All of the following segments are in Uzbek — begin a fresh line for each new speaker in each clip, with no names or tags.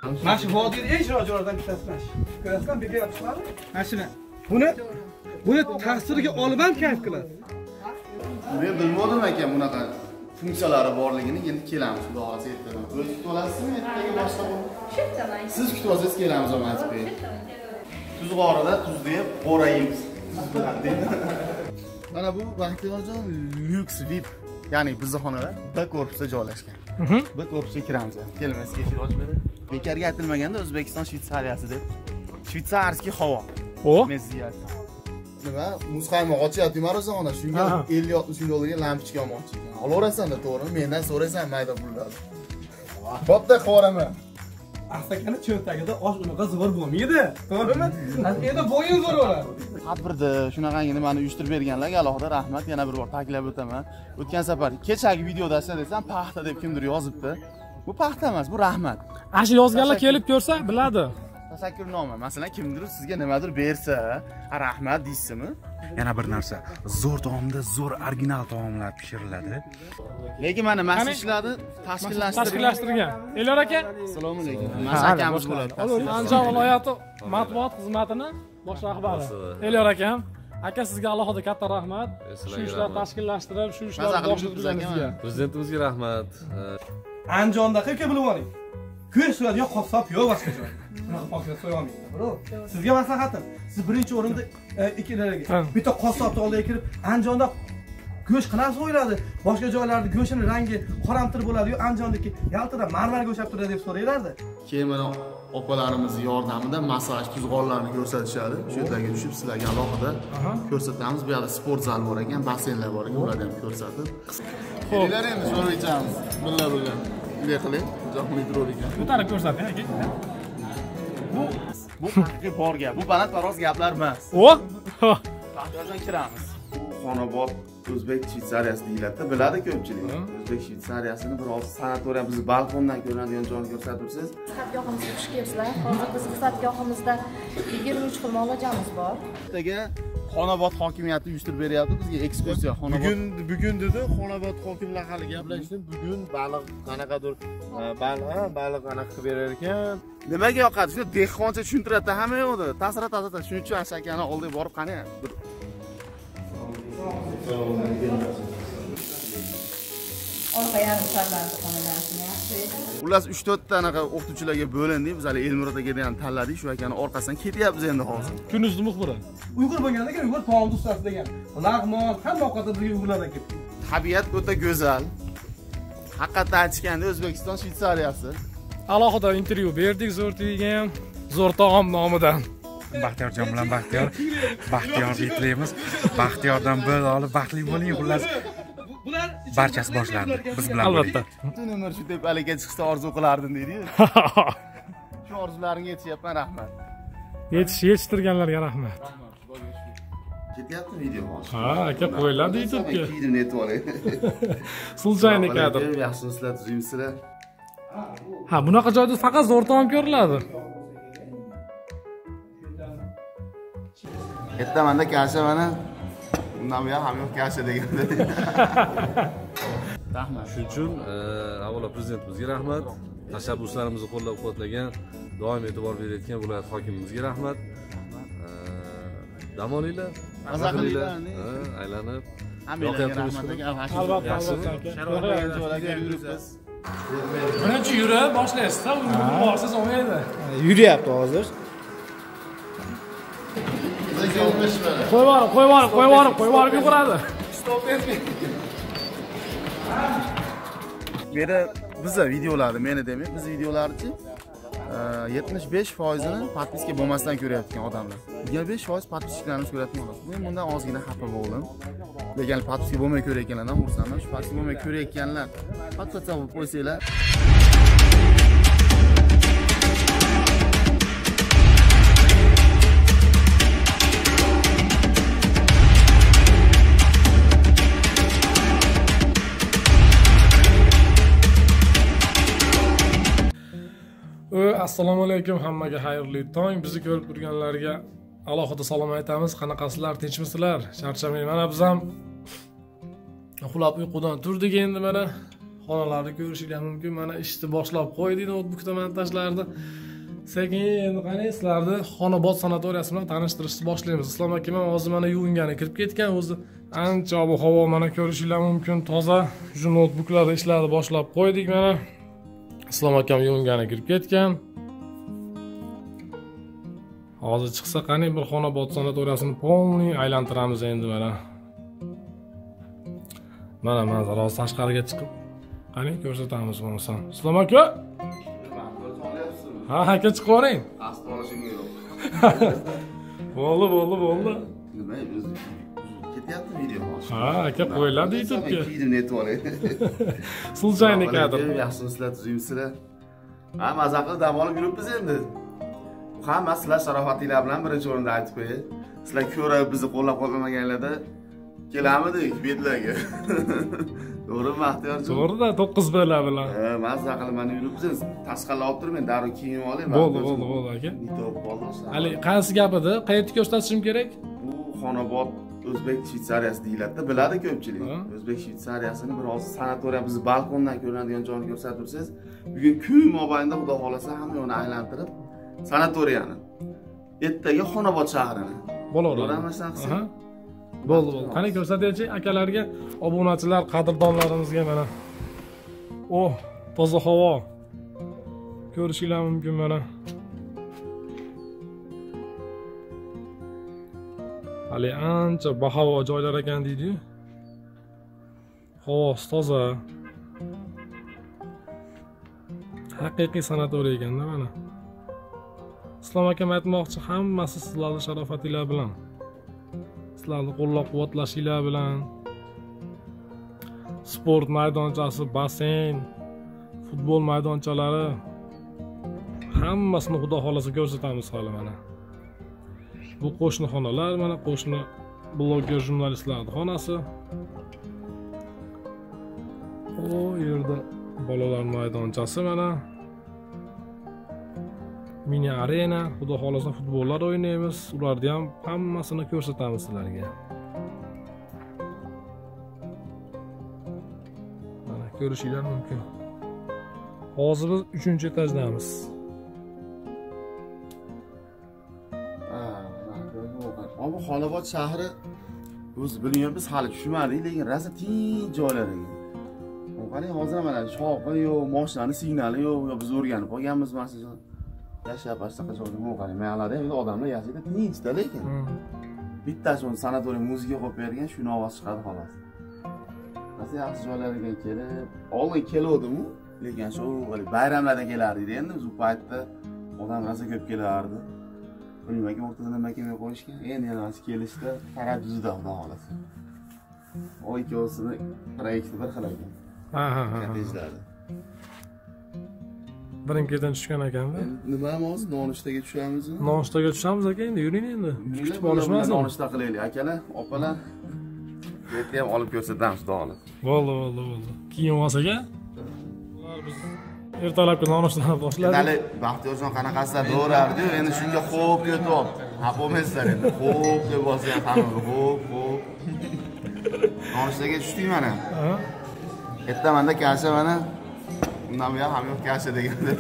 Mana shu vodiyda eng chiroyli joylardan bittasi mana shu. Ko'rasizmi, beka yopishmadi? Mana shuni. Buni ta'siriga olib ham kayf qilasiz.
Men bilmadim ekan bunaqa funksiyalari borligini. Endi kelamiz, xudo xolasa ertadan. O'zi kutib olasizmi ertaga boshqa bu? Siz kutib olsangiz kelamiz Omadbek. Tuzg'orida tuz deb qo'raymiz. Mana bu Baxtiyorjon lyuks VIP, ya'ni bizni xonalar B korpusda joylashgan. B korpusga kiramiz. Kelmasiga eshik ochib beradi. Bekarga aytilmaganda O'zbekiston Shvetsariyasi deb. Shvetsarskiy havo. Men sizga aytaman. Nima? Muzqaymoq ochyapti mороженое, shunga 50-60 ming dollarga lampochka olmoqchi ekan. Olaverasanda, to'g'rimi? Mendan so'raysan mayda pullarni. Bo'pti, qilib
Asakani cho'ntagida osh unaqa zo'r bo'lmaydi, to'g'rimi? Endi bo'yin zo'r bo'ladi.
Tadbirda shunaqangi nimani uyushtirib berganlarga alohida rahmat, yana bir bor ta'kidlab o'taman. O'tgan safar kechagi videoda desam paxta deb kimdir yozibdi. Bu paxta emas, bu rahmat.
Ana shu yozganlar kelib ko'rsa biladi.
Tashakkurnoma. Masalan, kimdir sizga nimadir bersa, rahmat deysizmi?
Yana bir narsa, zo'r taomda zo'r original taomlar pishiriladi.
Lekin mana mana ishlarni tashkillashtirgan.
Elyor aka.
Assalomu alaykum. Mana akamiz bo'ladi.
Andijon viloyati matbuot xizmatini bosh rahbari. Elyor akam, aka sizga alohida katta rahmat. Shu ishlarni tashkillashtirib, shu ishlarni boshlab turganingizga.
Prezidentimizga rahmat.
Andijonda aka bilib oling. Go'sht so'yadigan qassob yo'q boshqa joyda. Bunaqa pokizat so'ya olmaydi, bro. Sizga maslahatim, siz birinchi o'rinda ikkilarga bitta qassobni oldiga kirib, Andijonda go'sht qanaqa so'yiladi? Boshqa joylarda go'shtning rangi qoramtir bo'ladi-yu, Andijondagi yaltirab marmarga o'xshab turadi deb so'raylardi.
Keyin mana opalarimiz yordamida massaj tuzg'onlarini ko'rsatishadi. Shu yerlarga tushib sizlarga alohida ko'rsatamiz. Bu yerda sport zal bor ekan, basseynlar bor ekan, ularni ham ko'rsatib. Kelinglar endi sho'rva ichamiz. Billa-billa. Bunday qiling, jahonli turar ekan.
Ko'tarib ko'rsating aka.
Bu haqiqiy bor gap. Bu balandparvoz gaplar emas.
O!
Baxtiyorjon kiramiz. Xonobod O'zbek Shvetsariyasi deyiladi, biladi ko'pchilik. O'zbek Shvetsariyasini bir oz sanatoriya biz balkondan ko'rinadigan joyni ko'rsatib tursiz.
Sihatgohimizga xush kelibsizlar. Hozir biz sihatgohimizda 23 xil muolajamiz bor.
Ertaga Xonobod hokimiyati uyushtirib beryapti bizga ekskursiya. Xonobod
bugun dedi Xonobod hokimlar hali gaplashdim. Bugun baliq qanaqadir baliq anaqa qilib berar ekan.
Nimaga yoqadi? Shuni dehqoncha tushuntiradi hamma yoqda. Ta'sira ta'sira. Shuning uchun Ashakani oldiga borib qani bir
Orqa yarim soatlarni xonalarni yaxshi edi.
Xullas 3-4 ta anaqa o'qituvchilarga bo'lindik. Biz hali Elmurod akadan ham tanladik. Shu akani orqasidan ketyapmiz endi hozir.
Kunduzni muxbiri.
Uyg'ur bo'lgandan keyin Uyg'ur taomni ustasi degan. Lag'mon, hamma ovqatni bizga Uyg'urlardan kelib.
Tabiat o'ta go'zal. Haqiqatdan aytganda O'zbekiston Shvetsariyasi.
Alohida intervyu berdik Zo'r TVga ham, Zo'r taom nomidan.
Baxtiyorjon bilan Baxtiyor, baxtiyorlik tilaymiz. Baxtiyordan bir olib baxtli bo'ling, xullas. Barchasi boshlandi. Biz bilan
albatta.
Butun umr shu tepalikka chiqishni orzu qilardim deydi-yu. Shu orzularimga yetishyapman, rahmat.
Yetishtirganlarga rahmat.
Ketyapti video hozir.
Ha, aka qo'yiladi YouTube'ga.
Kiydim netib olay.
Случайный kadr.
Yaxshimisizlar, tuzukmisizlar?
Ha, bunaqa joyda faqat zo'r taom ko'riladi.
Ertamanda kasha mana. Undan buyoq ham yo'q kasha deganda. Rahmat.
Shuning uchun avvalo prezidentimizga rahmat. Tashabbuslarimizni qo'llab-quvvatlagan, doim e'tibor berayotgan viloyat hokimimizga rahmat. Dam olinglar, maza qilinglar, aylanib.
Albatta, albatta.
Yuribmiz.
Birinchi yurib boshlaysiz-da, uni borsangiz olmaydi.
Yuryapti hozir.
Qo'yib borib yuguradi.
Bu yerda biza videolarni, meni demay, biz videolarni 75%ini podpiska bo'lmasdan ko'rayotgan odamlar. 25% podpiskalarimiz ko'rayotgan odamlar. Men bundan ozgina xafa bo'ldim. Lekin podpiska bo'lmay ko'rayotganlardan xursandman. Shu podpiska bo'lmay ko'rayotganlar podpiska bo'lib qo'ysanglar.
Assalomu alaykum hammaga, xayrli tong. Bizni ko'rib turganlarga alohida salom aytamiz. Qanaqasizlar, tinchmisizlar? Charchamang. Mana biz ham uxlab uyqudan turdik endi mana. Xonalarni ko'rishinglar mumkin. Mana ishni boshlab qo'ydik noutbukda montajlarni. Sekin endi qani sizlarni Xonobod sanatoriyasi bilan tanishtirishni boshlaymiz. Islom akam ham hozir mana yuvingani kirib ketgan, o'zi ancha ob-havo mana ko'rishinglar mumkin, toza. Shu noutbuklarda ishlarni boshlab qo'ydik mana. Islom akam yuvingani kirib ketgan. Hozir chiqsa qani bir Xonobod sanatoriyasini polniy aylantiramiz endi mana. Mana manzara hozir tashqariga chiqib qani ko'rsatamiz bo'lmasam. Islom aka! Ha, aka chiqib yuboring.
Asli olishim yo'q.
Bo'ldi, bo'ldi, bo'ldi.
Nima, o'zi ketyapti video hozir.
Ha, aka qo'yiladi YouTube'ga.
Kiydim netib olay.
Случайный kadr.
Yaxshimisizlar, tuzukmisizlar? Ha, maza qilib dam olib yuribmiz endi. Hamma sizlar sharofatinglar bilan birinchi o'rinda aytib qo'yay. Sizlar ko'rib bizni qo'llab-quvvatlamaganlarda kelamidik betlarga. To'g'rimi, Baxtiyorjon?
To'g'ri-da, 9 bela bilan.
Ha, maza qilib mana yuribmiz. Tashqarida olib turib, men darrov kiyinib olay.
Bo'ldi, bo'ldi, bo'ldi aka.
Nitob qoldi.
Hali qaysi gap edi? Qayerda ko'rsatishim kerak?
Bu Xonobod O'zbek Shvetsariyasi deyiladi-da, biladi ko'pchilik. O'zbek Shvetsariyasini bir hozir sanatoriya biz balkondan ko'rinadigan joyini ko'rsatib tursangiz, bugun kun mobaynida Xudo xolasa hamma yo'lni aylantirib sanatoriyani, ertaga Xonobod shahrini
bo'laveradi. Bo'ldi, bo'ldi. Qani ko'rsataychi akalarga, obunachilar, qadrdonlarimizga mana. Oh, toza havo. Ko'rishinglar mumkin mana. Hali ancha bahavo joylar ekan deydi-yu. Havosi toza. Haqiqiy sanatoriya ekanda mana. Islom akam aytmoqchi, hammasi sizlarning sharofatinglar bilan. Sizlarni qo'llab-quvvatlashinglar bilan. Sport maydonchasi, basseyn, futbol maydonchalari hammasini Xudo xolasa ko'rsatamiz hali mana. Bu qo'shni xonalar, mana qo'shni bloger jurnalistlarning xonasi. U yerda bolalar maydonchasi mana. Mini arena, Xudo xolasa futbollar o'ynaymiz. Ularni ham hammasini ko'rsatamiz sizlarga. Mana ko'rishinglar mumkin. Hozir biz 3-etajdamiz.
Bu Xonobod shahri o'zi bilmayman, biz hali tushunmadik, lekin rosa tinch joylar ekan. Qarang, hozir mana shovqin yo'q, mashinaning signali yo'q, yo biz o'rganib qolganmiz mana shu yashab shunaqa joyda. Qarang, mahalada endi odamlar yashaydi tinchda, lekin bittasi uni sanatoriy muzika qo'yib bergan, shuni ovoz chiqadi xolos. Rosa yaxshi joylarga kelib, oldin keluvdim-u, lekin shu bayramlarda kelardik endi, biz u paytda odam rosa ko'p kelardi. Bilmayman, o'rtada nima kelmay qo'yishgan. Endi yana kelishda taraddudida Xudo xolasa. O ikkovsini proyekti bir xil ekan.
Ha, ha, ha.
Kottejlarda.
Birin-ketin tushgan ekanda.
Nima hozir nonushtaga tushamizmi?
Nonushtaga tushamiz aka, endi yuring endi. Kutib olishmasin.
Nonushta qilaylik akalar, opalar. Erta ham olib ko'rsatamiz Xudo xolasa.
Bo'ldi, bo'ldi, bo'ldi. Keyin olsak aka. Biz ertalabki nonushtani boshladik.
Hali Baxtiyorjon qanaqasilar do'rardi-yu, endi shunga xo'p ketyapti. Xafa bo'lmaysizlar endi. Xo'p deb bosyapti hamma. Xo'p, xo'p. Nonushtaga tushdik mana. Ertamanda kasha mana. Undan buyoq ham yo'q kasha deganda.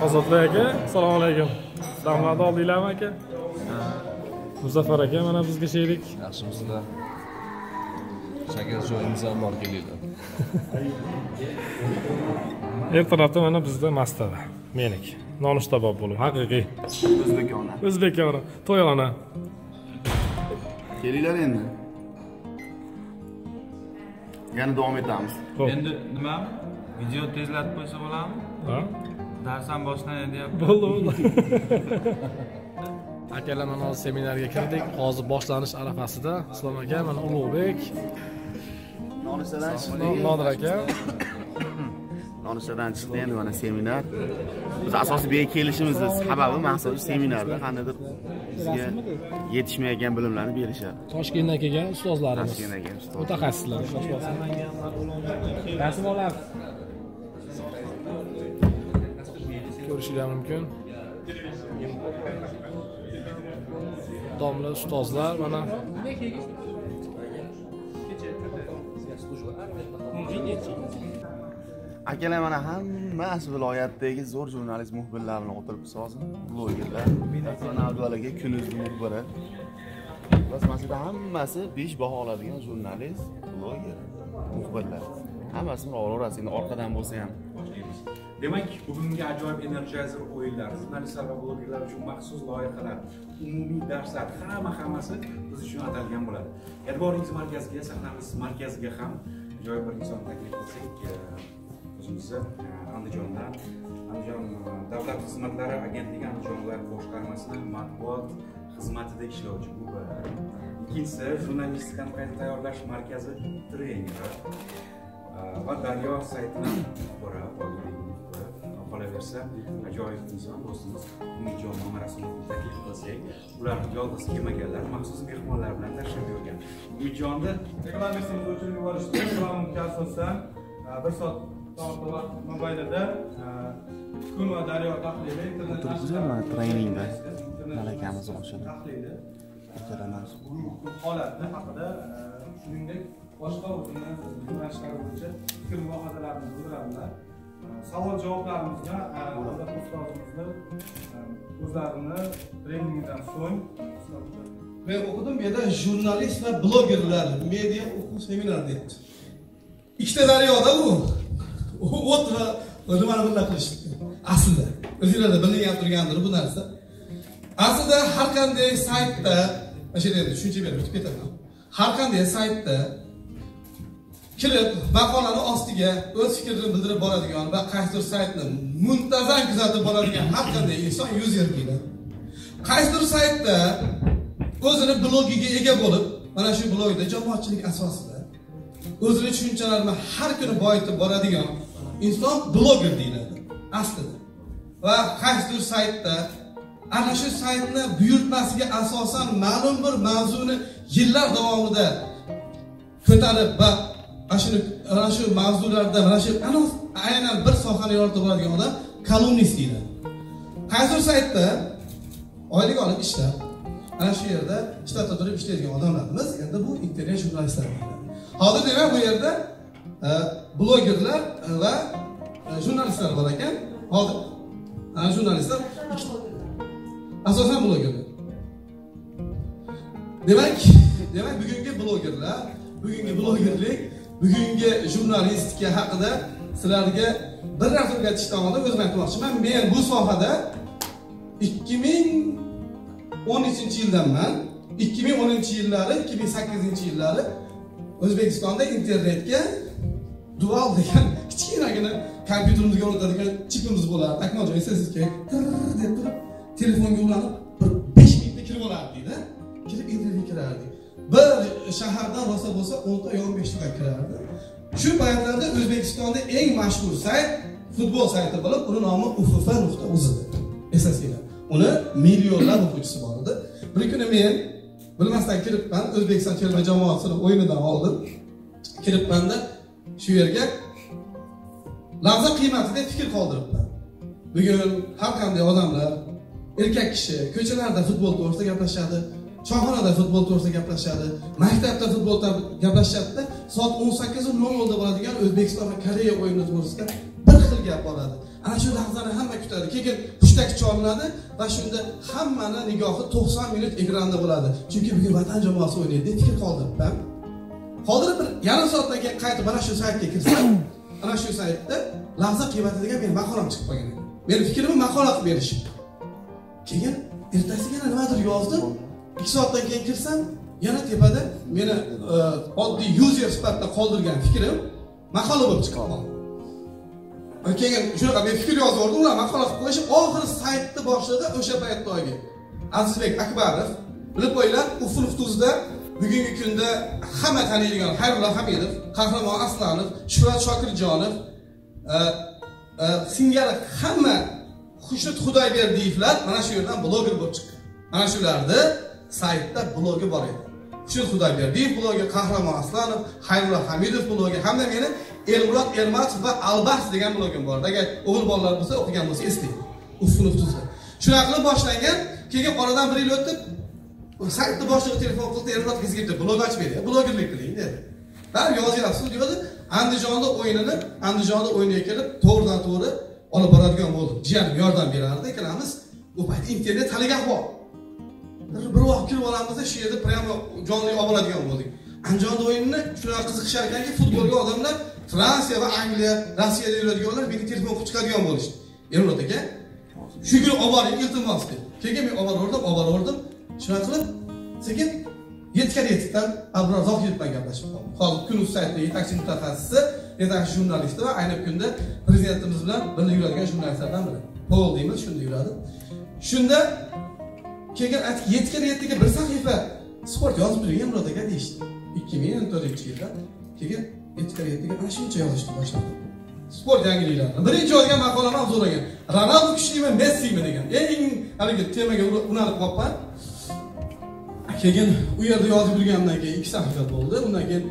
Ozodbek aka, assalomu alaykum. Damlarni oldinglarmi aka? Muzaffar aka mana bizga sherik.
Yaxshimisizlar? Shakar joyimiz ham bor, kelinglar.
Ertalabda mana bizda mastava, meniki. Nonushta bob bo'lib, haqiqiy.
O'zbekona.
O'zbekona, to'yona.
Kelinglar endi. Yana davom etamiz.
Endi nima? Video tezlatib qo'ysa bo'ladimi?
Ha?
Dars ham boshlanadi deyapti.
Bo'ldi, bo'ldi. Akalar, mana hozir seminarga kirdik. Hozir boshlanish arafasida Islom aka, mana Ulug'bek,
Nonushtadan chiqdik.
Nodir aka.
Nonushtadan chiqdi endi mana seminar. Biz asosiy bu yerga kelishimizni sababi maqsadi seminarda qandaydir bizga yetishmayotgan bilimlarni berishadi.
Toshkentdan kelgan ustozlarimiz.
Toshkentdan kelgan ustoz.
Mutaxassislar. Rasm olamiz. Ko'rishinglar mumkin. Domla ustozlar mana.
Akalar, mana hammasi viloyatdagi zo'r jurnalist muxbirlar bilan o'tiribmiz hozir, blogerlar. Masalan, Abdulla aka Kunuz muxbiri. Bas mana hammasi 5 baho oladigan jurnalist, bloger, muxbirlar. Hammasini olaverasiz, endi orqadan bo'lsa ham.
Demak, bugungi ajoyib Energizer o'yinlar, jurnalistlar va blogerlar uchun maxsus loyihalar, umumiy darslar, hammasi biz uchun atalgan bo'ladi. E'tiboringiz markaziga, sahnamiz markaziga ham ajoyib bir inson taklif qilsak, o'zimizni Andijondan, Andijon Davlat xizmatlari agentligi Andijon viloyat boshqarmasini matbuot xizmatida ishlovchi bu bir. Ikkinchisi, jurnalistikani qayta tayyorlash markazi treneri va Daryo saytini muxbiri, qolaversa ajoyib inson do'stimiz Umidjon Mamarasulovni taklif qilsak, ular yolg'iz kelmaganlar, maxsus mehmonlar bilan tashrif buyurgan. Umidjonni
reklamamizni o'chirib yuborishdi. Reklamamizga asosan 1 soat davomida vaqt mobaynida Kun va Daryo tahlili
internet treningda malakamiz oshadi.
Tahlili holatni haqida, shuningdek boshqa o'zini yo'nalishlari bo'yicha fikr mulohazalarimizni bildiradilar. Savol javoblarimizga ustozimizni o'zlarini treningidan so'ng
men o'qidim. Bu yerda jurnalist va blogerlar media o'quv seminari debdi. Ikkita daryoda u o't va nimani birga qilishdi. Aslida o'zinglarda bilingan turgandir bu narsa. Aslida har qanday saytda, mana shu yerda tushuncha berib o'tib ketaman. Har qanday saytda kirib maqolani ostiga o'z fikrini bildirib boradigan va qaysidir saytni muntazam kuzatib boradigan har qanday inson user deyiladi. Qaysidir saytda o'zini blogiga ega bo'lib, mana shu blogda jamoatchilik asosida o'zini tushunchalarini har kuni boyitib boradigan inson bloger deyiladi aslida. Va qaysidir saytda ana shu saytni buyurtmasiga asosan ma'lum bir mavzuni yillar davomida ko'tarib va ana shu mavzularda mana shu aynan bir sohani yoritib boradigan odam kolumnist deyiladi. Qaysidir saytda oylik olib ishlab, ana shu yerda shtatda turib ishlaydigan odamlarimiz endi bu internet jurnalistlari deyiladi. Hozir demak bu yerda blogerlar va jurnalistlar bor ekan. Hozir ana jurnalistlar asosan blogerlar. Demak bugungi blogerlar, bugungi blogerlik, bugungi jurnalistika haqida sizlarga bir narsa o'rgatishdan oldin o'zim aytmoqchiman. Men bu sohada 2013-yildanman. 2010-yillari, 2008-yillari O'zbekistonda internetga dual degan kichkinagina kompyuterimizga o'rnatadigan chipimiz bo'lardi. Akmaljon, eslasizki, deb turib telefonga ulanib bir 5 minutda kirib olardik-da. Kirib internetga kirardik. Bir shahardan rosa bo'lsa 10 ta 15 ta kirardi. Shu paytlarda O'zbekistonda eng mashhur sayt futbol sayti bo'lib, uni nomi uff.uz edi. Eslasizlar. Uni millionlab o'quvchisi bor edi. Bir kuni men bilmasdan kiribman, O'zbekiston terma jamoasini o'yinidan oldin kiribmanda shu yerga lahza qiymati deb fikr qoldiribman. Bugun har qanday odamlar, erkak kishi ko'chalarda futbol to'g'risida gaplashadi, choyxonada futbol to'g'risida gaplashadi, maktabda futbol gaplashadi. Soat 18:00 da bo'ladigan O'zbekiston va Koreya o'yini to'g'risida bir xil gap boradi. Ana shu lahzani hamma kutadi. Keyin hushtak cholinadi va shunda hammani nigohi 90 minut ekranda bo'ladi. Chunki bugun vatan jamoasi o'ynaydi deb fikr qoldiribman. Qoldirib bir yarim soatdan keyin qaytib mana shu saytga kirsam, ana shu saytda lahza qiymati degan meni maqolam chiqib qolgan edi. Meni fikrimni maqola qilib berishibdi. Keyin ertasiga yana nimadir yozdim. 2 soatdan keyin kirsam, yana tepada meni oddiy user sifatida qoldirgan fikrim maqola bo'lib chiqib qoldi. Keyin shunaqa men fikr yozib yubordim, ular maqola qilib qo'yishib, oxiri saytni boshlig'i o'sha paytdagi Azizbek Akbarov, bilib qo'yinglar, Ufq.uzda bugungi kunda hamma taniydigan Xayrullo Hamidov, Qahramon Aslanov, Shuhrat Shokirjonov, singari hamma Xushnud Xudoyberdiyevlar mana shu yerdan bloger bo'lib chiqqan. Mana shularni saytda blogi bor edi. Xushnud Xudoyberdiyev blogi, Qahramon Aslanov, Xayrullo Hamidov blogi hamda meni Elmurod Ermatov va Albars degan blogim bor. Agar o'g'il bolalar bo'lsa, o'qigan bo'lsa eslaydi. Ufq.uzda. Shunaqa qilib boshlangan, keyin oradan bir yil o'tib, saytni boshlig'i telefon qildi, Elmurod bizga bitta blog ochib bering, blogerlik qiling dedi. Bari yozyapsiz dedi. Andijonda o'yinini, Andijonda o'yinga kelib, to'g'ridan to'g'ri olib boradigan bo'ldim. Jiyanim yordam berardi, ikkalamiz. U payt internet haligi ahvol. Bir vaqt kirib olamizda shu yerda prямо jonli olib boradigan bo'ldik. Andijonda o'yinini shunaqa qiziqishar ekanki, futbolga odamlar Fransiya va Angliya, Rossiyada yuradiganlar menga telefon qilib chiqadigan bo'lishdi. Elmurod aka, shu kuni olib boring, iltimos deb. Keyin men olib bordim. Shunaqa qilib, sekin 7x7dan Abror Zohidov bilan gaplashib qoldim. Hozir Kun.uz saytida yetakchi mutaxassisi, yetakchi jurnalisti va ayni kunda prezidentimiz bilan birga yuradigan jurnalistlardan biri. Pol deymiz, shunda yuradi. Shunda keyin aytdik, 7x7ga bir sahifa sport yozib turing Elmurod aka deyishdi. 2014-yilda keyin 7x7ga ana shuncha yozishni boshladim. Sport yangiliklarini. Birinchi yozgan maqolam ham zo'r ekan. Ronaldo kuchlimi, Messimi degan. Eng haligi temaga unalib qolibman. Keyin u yerda yozib yurganimdan keyin 2 sahifa bo'ldi. Undan keyin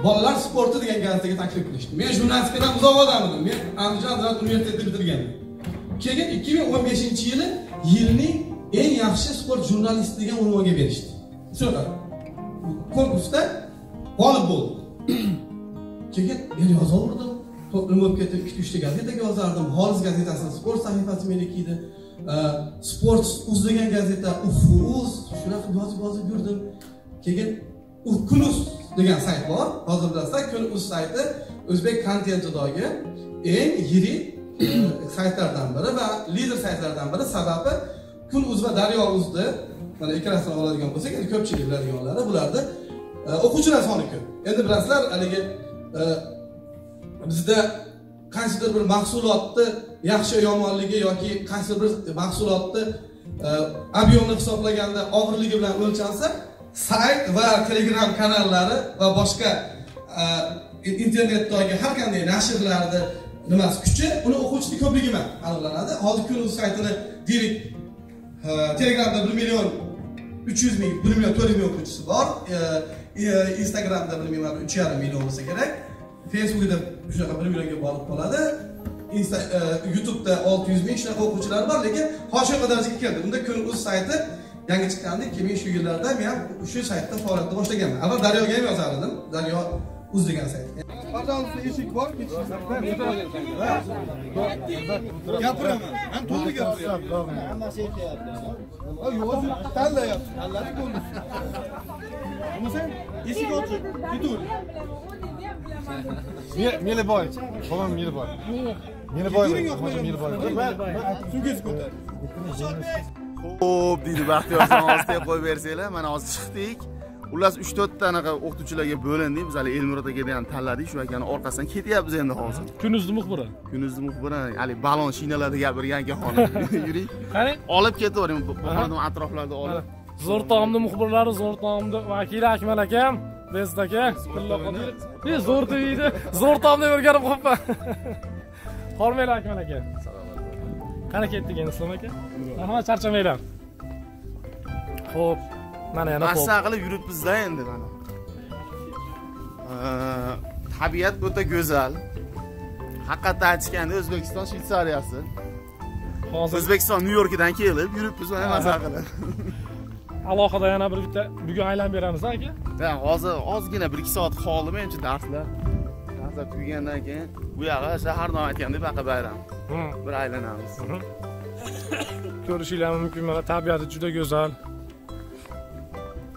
bolalar sporti degan gazetaga taklif qilishdi. Men jurnalistikadan uzoq odam edim. Men Andijon davlat universitetini bitirganman. Keyin 2015-yili yilning eng yaxshi sport jurnalisti degan unvonga berishdi. Shunaqa konkursda g'olib bo'ldim. Keyin men yozaverdim. Nima bo'lib ketdi, 2-3 ta gazetaga yozardim. Xolis gazetasining sport sahifasi meniki edi. Sport uz degan gazeta, Ufuz, shunaqa yozib yurdim. Keyin Kun.uz degan sayt bor. Hozir bilasizlar, Kun.uz sayti o'zbek kontentidagi eng yirik saytlardan biri va lider saytlardan biri. Sababi Kun.uz va Daryo.uzni mana ikkalasini oladigan bo'lsak, endi ko'pchilik biladiganlari bularda o'quvchilar soni ko'p. Endi bilasizlar, haligi bizda qaysidir bir mahsulotni yaxshi yomonligi yoki qaysidir bir mahsulotni объемni hisoblaganda og'irligi bilan o'lchansa, sayt va Telegram kanallari va boshqa internetdagi har qanday nashrlarni nimasi kuchi uni o'quvchisi ko'pligi bilan aniqlanadi. Hozir Kun.uz saytini deylik, Telegramda 1 300 000, 1 400 000 o'quvchisi bor. Instagramda bilmayman 3,5 million bo'lsa kerak. Facebookda shunaqa 1 millionga borib qoladi. YouTube'da 600 ming shunaqa o'quvchilar bor, lekin hozirgi darajaga keldi. Unda Kun.uz sayti yangi chiqqandi. 2000 shu yillarda men ham shu saytda faoliyatni boshlaganman. Avval Daryoga ham yozar edim. Daryo.uz degan saytga.
Pardonizda eshik bor, gapiraman. Men to'g'ri gapiryapman.
Hammasi aytyapti.
Yo'q, tanlayapti. Tanladik bo'ldi. Bo'lmasa eshik ochiq, ketaver.
Meliboy, bolam Meliboy. Meliboy, Meliboy.
Sumkasi ko'tar.
Xo'p, deydi Baxtiyorjon, ostiga qo'yib bersanglar, mana hozir chiqdik. Xullas 3-4 ta anaqa o'qituvchilarga bo'lindik. Biz hali Elmurod akani ham tanladik, shu akani orqasidan ketyapmiz endi hozir.
Kun.uzni muxbiri.
Kun.uzni muxbiri, hali balon shinalarda gapirgan akaxonim. Yuring.
Qani?
Olib ketavering, bu atroflarda olib.
Zo'r taomni muxbirlari, zo'r taomni vakili Akmal akam, Bezit aka, Tillo Qodirov. Ne zo'r TV'da, zo'r taomni o'rganib qolibman. Hormanglar Akmal aka.
Salomat.
Qani ketdik endi Islom aka? Rahmat, charchamanglar. Xo'p, mana yana
massa qilib yuribmiz-da endi mana. Tabiat o'ta go'zal. Haqiqatdan aytganda O'zbekiston Shvetsariyasi.
Hozir
O'zbekiston Nyu-Yorkdan kelib yuribmiz mana massa qilib.
Alohida yana bir bitta bugun aylanib beramiz aka.
Ha, hozir ozgina 1-2 soat qoldi menimcha darslar. Darslar tugagandan keyin bu yog'i shahar doim aytgandek baqa bayram. Bir aylanamiz.
Ko'rishinglar mumkin, mana tabiati juda go'zal.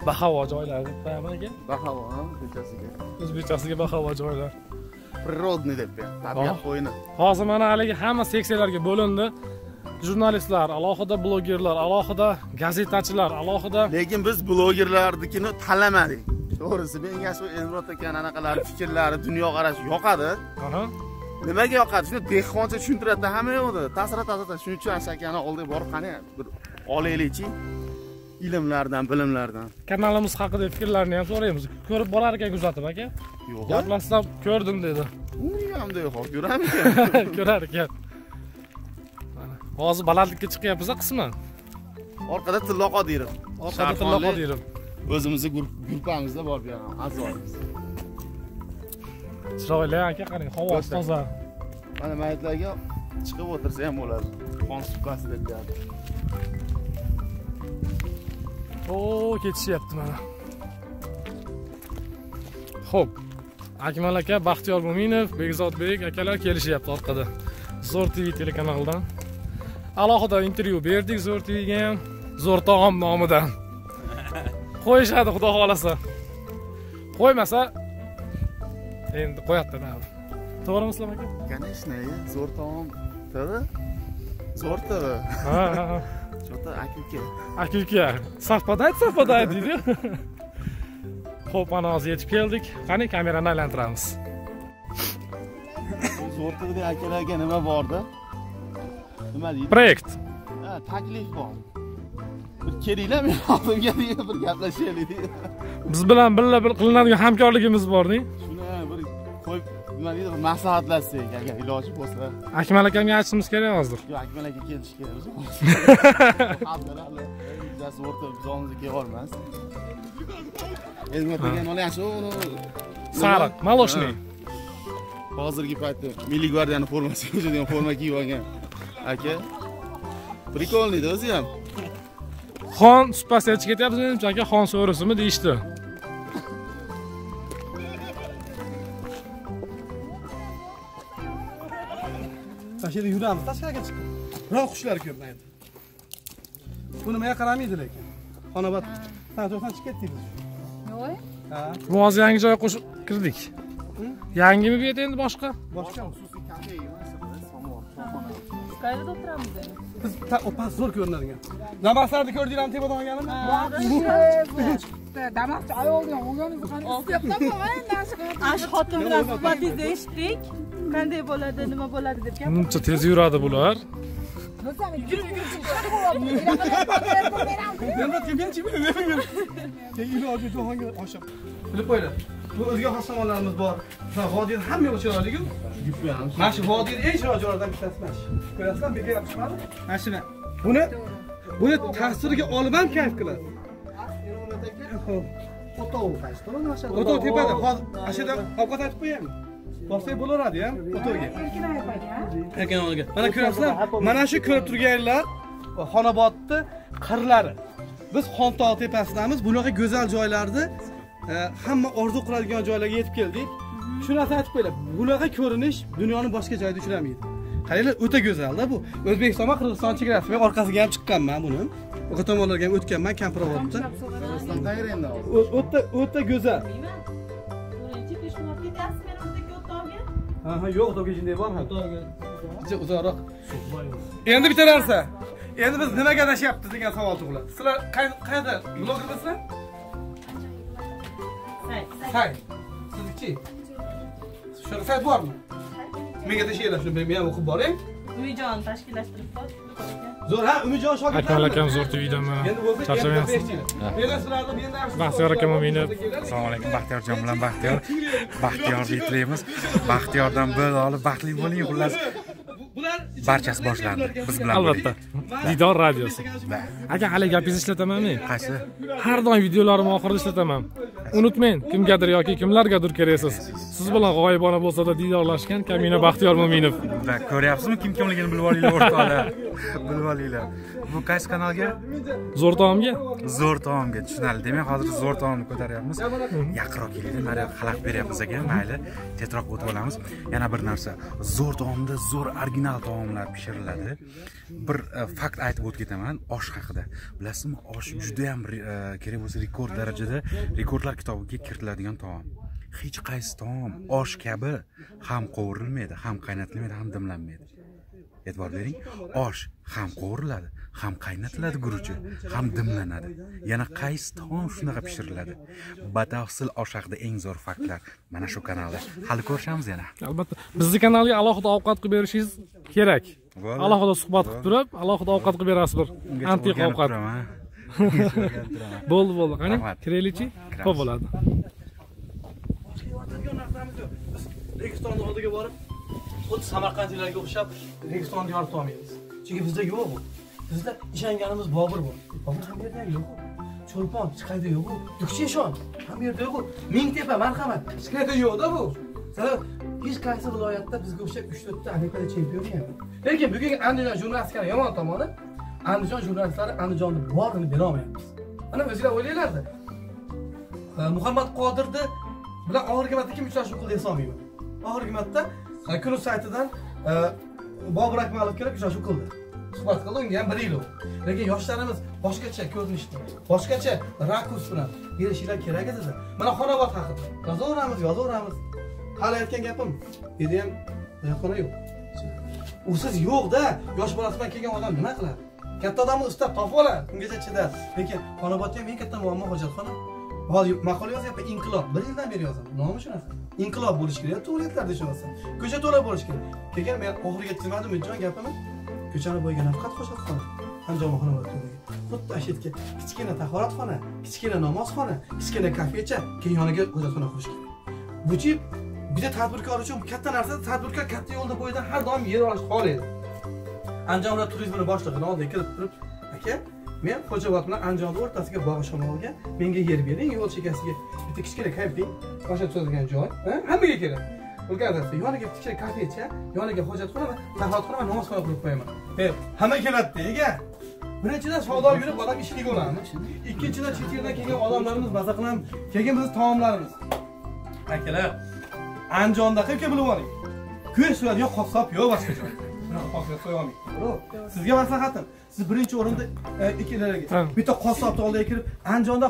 Bahavo joylar deb qo'yaman aka.
Bahavo, o'zbekchasiga.
O'zbekchasiga bahavo joylar.
Природный deb qo'yadi, tabiat qo'yini.
Hozir mana haligi hamma seksiyalarga bo'lindi. Jurnalistlar, alohida blogerlar, alohida gazetachilar, alohida.
Lekin biz blogerlarnikini tanlamadik. To'g'risi, menga shu Elmurod akani anaqalari, fikrlari, dunyoqarashi yoqadi. Nimaga yoqadi? Shuni dehqoncha tushuntiradi, hamma yo'qda. Tasira. Shuning uchun shu akani oldiga borib qani bir olaylikchi ilmlardan, bilimlardan.
Kanalimiz haqida fikrlarini ham so'raymiz. Ko'rib borar ekan kuzatib aka.
Yo'q.
Gaplashsam ko'rdim dedi.
Uni hamda yo'q, ko'ramikan.
Ko'rar ekan. Hozir balandlikka chiqyapmiz qisman.
Orqada Tillo Qodirov.
Orqada Tillo Qodirov.
O'zimizni gruppamizda bor bu ham a'zomiz.
Chiroyli aka, qarang, havosi toza.
Mana mayitlarga chiqib o'tirsa ham bo'ladi. Xon suqqasi deb deyadi.
O, ketishyapti mana. Xo'p, Akmal aka, Baxtiyor Mo'minov, Bekzodbek akalar kelishyapti orqada. Zo'r TV telekanalidan. Alohida intervyu berdik Zo'r TVga ham, Zo'r taom nomidan. Qo'yishadi xudo xolasa. Qo'ymasa endi qo'yadi baribir. To'g'rimi Islom aka?
Конечно, Zo'r taom TV. Zo'r TV.
Ha, ha.
Что-то aka-uka.
Aka-uka. Совпадает, совпадает deydi. Xo'p, mana hozir yetib keldik. Qani kamerani aylantiramiz.
Zo'r TVda akalarga nima bordi? Nima deydi?
Proyekt.
Ha, taklif bor. Bir kelinglar, men oldimga deydi, bir gaplashaylik deydi.
Biz bilan birga bir qilinadigan hamkorligimiz bor, deng.
Shuni bir qo'yib, nima deydi, bir maslahatlashsak, agar iloji bo'lsa.
Akmal akamga aytishimiz kerak hozir.
Yo'q, Akmal aka kelishi kerak. Biz o'rta biz oldimizga kelib olmas. Endi degan olyapsiz uni.
Sariq, maloshniy.
Hozirgi paytda Milliy gvardiyaning formasi o'xshaydigan forma kiyib olgan aka. Prikolniydi o'zi ham.
Xon supasiga chiqib ketyapmiz, menimcha aka xon so'risimi deyishdi.
Tashida yuramiz, tashqariga chiqib. Biroq qushlar ko'rmaydi. Bu nimaga qaramaydi lekin. Xonobod sanatoriyasidan chiqib ketdik biz.
Yo'q.
Ha.
Bu hozir yangi joyga qo'shib kirdik. Yangimi bu yerda endi boshqa?
Boshqa
xususiy kafe emas, somon, choyxona.
Qayerda o'tiramiz endi?
Biz opas zo'r ko'rinadigan. Damaslarni ko'rdinglarmi tepadan olganimni?
Damaschi ayolni olganingizni qani
Ash xotin bilan suhbatingizni eshitdik. Qanday bo'ladi, nima bo'ladi deb gap.
Muncha tez yuradi bular.
Bilib qo'yinglar. Bu o'zga xos tomonlarimiz bor. Masalan, vodiyda hamma yo'q chiroyli-ku. Mana shu vodiyda eng chiroyli joylardan bittasi mana shu. Ko'rasizlar, bekor yopishmadi. Mana shuni. Buni tasvirga olib ham kayf qilasiz.
O'tov qaysi tomon?
O'tov tepada. Hozir ana shu yerda ovqat aytib qo'yaymi? Borsak bo'laveradi ham o'tovga. Erkin onaga. Mana ko'rasizlar, mana shu ko'rib turganlar Xonobodni qirlari. Biz Xontoq tepasidamiz. Bunaqa go'zal joylarni hamma orzu qiladigan joylarga yetib keldik. Shu narsani aytib qo'yinglar. Bunaqa ko'rinish dunyoning boshqa joyida uchramaydi. Qaranglar, o'ta go'zalda bu. O'zbekiston va Qirg'iziston chegarasi. Men orqasiga ham chiqqanman buni. O'qa tomonlarga ham o'tganman, Kampirovotda. O'ta o'ta go'zal. Ha, ha, yo'q, to'ga shunday bor, ha. Picha uzoqroq. Endi bitta narsa. Endi biz nimaga adashyapmiz degan savol tug'iladi. Sizlar qayerda blogermisizlar? Sayt. Sizniki? Shunaqa sayt bormi? Menga tashlaylar shuni, men ham o'qib boray.
Umijon tashkillashtirib bor.
Zo'r, ha, Umijon shogirdlar.
Akmal akam Zo'r TVdan mana. Charchamayapsiz. Baxtiyor akam Mo'minov.
Assalomu alaykum, Baxtiyorjon bilan Baxtiyor. Baxtiyorlik tilaymiz. Baxtiyordan bir olib baxtli bo'ling, xullas. Barchasi boshlandi. Biz bilan
albatta. Didor radiosi. Aka, hali gapingizni ishlataman men.
Qaysi?
Har doim videolarimni oxirida ishlataman. Unutmang, kimgadir yoki kimlargadir keraksiz. Siz bilan g'oyibona bo'lsa-da didorlashgan Kamina Baxtiyor Mo'minov.
Va ko'ryapsizmi kim kimligini bilib olinglar o'rtoqlar. Bilib olinglar. Bu qaysi kanalga?
Zo'r taomga.
Zo'r taomga, tushunarli. Demak, hozir zo'r taomni ko'taryapmiz. Yaqinroq kelinglar, nariyoq xalaqit beryapmiz ekan, mayli, tezroq o'tib olamiz. Yana bir narsa, zo'r taomda zo'r original taomlar pishiriladi. Bir fakt aytib o'tib ketaman osh haqida. Bilasizmi, osh juda ham kerak bo'lsa rekord darajada rekordlar kitobiga kiritiladigan taom. Hech qaysi taom osh kabi ham qovurilmaydi, ham qaynatilmaydi, ham dimlanmaydi. E'tibor bering, osh ham qovuriladi, ham qaynatiladi guruchi, ham dimlanadi. Yana qaysi taom shunaqa pishiriladi? Batafsil osh haqida eng zo'r faktlar mana shu kanalda. Hali ko'rishamiz yana.
Albatta, bizning kanalga alohida ovqat qilib berishingiz kerak. Alohida suhbat qilib turib, alohida ovqat qilib berasiz bir antiq ovqat. Bo'ldi, bo'ldi. Qani, kiraylikchi? Ko'p bo'ladi.
Biz Registonning oldiga borib, xuddi Samarqandliklarga o'xshab Registonni yorita olmaymiz. Chunki bizda yo'q bu. Bizda ishonganimiz Bobur bor. Bobur ham yerda yo'q. Cho'lpon hech qayerda yo'q. Dukchi eshon ham yerda yo'q. Mingtepa marhamat, hech qayerda yo'q-da bu. Sabab hech qaysi viloyatda bizga o'xshab 3-4 ta olimpiada chempioni ham yo'q. Lekin bugungi Andijon jurnalistikasining yomon tomoni, Andijon jurnalistlari Andijonni borini bera olmayapmiz. Mana o'zinglar o'ylanglar-da. Muhammad Qodirni Bilan oxirgi marta kim uchrashuv qildi eslolmayman. Oxirgi marta Kun saytidan Bobur Akmalov kelib uchrashuv qildi. Suhbat qildi, unga ham 1 yil bo'ldi. Lekin yoshlarimiz boshqacha ko'rinishda, boshqacha rakurs bilan berishinglar kerak edi. Mana Xonobod haqida yozaveramiz. Hali aytgan gapim, dedi ham hojatxona yo'q. Usiz yo'q-da, yosh bolasi bilan kelgan odam nima qiladi? Katta odamni ustab topib oladi, ungacha chidar. Lekin Xonobodda ham eng katta muammo hojatxona. Hozir maqola yozyapman, inqilob. 1 yildan beri yozaman. Nomi shunaqa. Inqilob bo'lishi kerak, tualetlarda shu narsa. Ko'cha to'la bo'lishi kerak. Keyin men oxiriga yetkazmadim, jon gapimni. Ko'chani bo'yiga nafaqat hojatxona, Andijon Xonobod ko'chaga. Xuddi shu yerga kichkina tahoratxona, kichkina namozxona, kichkina kafecha, keyin yoniga hojatxona qurish kerak. Buchi bitta tadbirkor uchun katta narsa, tadbirkor katta yo'lda bo'yidan har doim yer olishni xohlaydi. Andijon viloyat turizmini boshlig'ini oldiga kirib turib, aka, men Xo'jaobod bilan Andijonni o'rtasiga Bog'ishamolga menga yer bering, yo'l chekasiga bitta kichkina kamping, boshqa tuzadigan joy, hammaga kerak. Ulkan narsa, yoniga kichkina kafecha, yoniga hojatxona va tahoratxona va namozxona qurib qo'yaman. Hamma keladi-da, ega. Birinchidan savdo yurib odam ishli bo'ladi. Ikkinchidan chet eldan kelgan odamlarimiz maza qilamiz. Keyin bizning taomlarimiz. Akalar, Andijonda qilib bilib oling. Go'sht so'yadigan qassob yo'q boshqa joyda. Bunaqa qassob so'ya olmaydi. Sizga maslahatim, siz birinchi o'rinda ikkilarga bitta qassobni oldiga kirib, Andijonda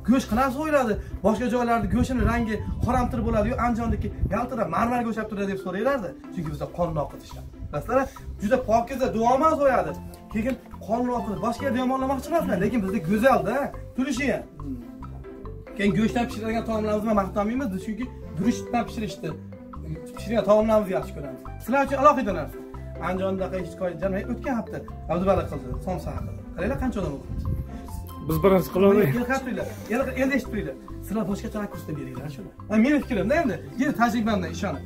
go'sht qanaqa so'yiladi? Boshqa joylarda go'shtning rangi qoramtir bo'ladi-yu, Andijonniki yaltirab, marmarga o'xshab turadi deb so'raylardi. Chunki bizda qonni oqitishadi. Bilasizlar, juda pokiza, duoman so'yadi. Keyin qonni oqitib, boshqa yerda yomonlamoqchi emasman, lekin bizda go'zal-da, turishi ham. Keyin go'shtdan pishirilgan taomlarimizni bilan maqtanmaymiz, chunki guruchdan pishirishdi. Pishirgan taomlarimizni yaxshi ko'ramiz. Sizlar uchun alohida narsa. Andijondaqa hech joy o'tgan hafta Abduvali qildi, somsa haqida. Qaranglar qancha odam o'qibdi.
Biz birinchi qilolmaymiz.
Endi eshitib turinglar. Sizlar boshqacha rakursda beringlar shuni. Meni fikrimda endi, yana tajribamdan ishonib.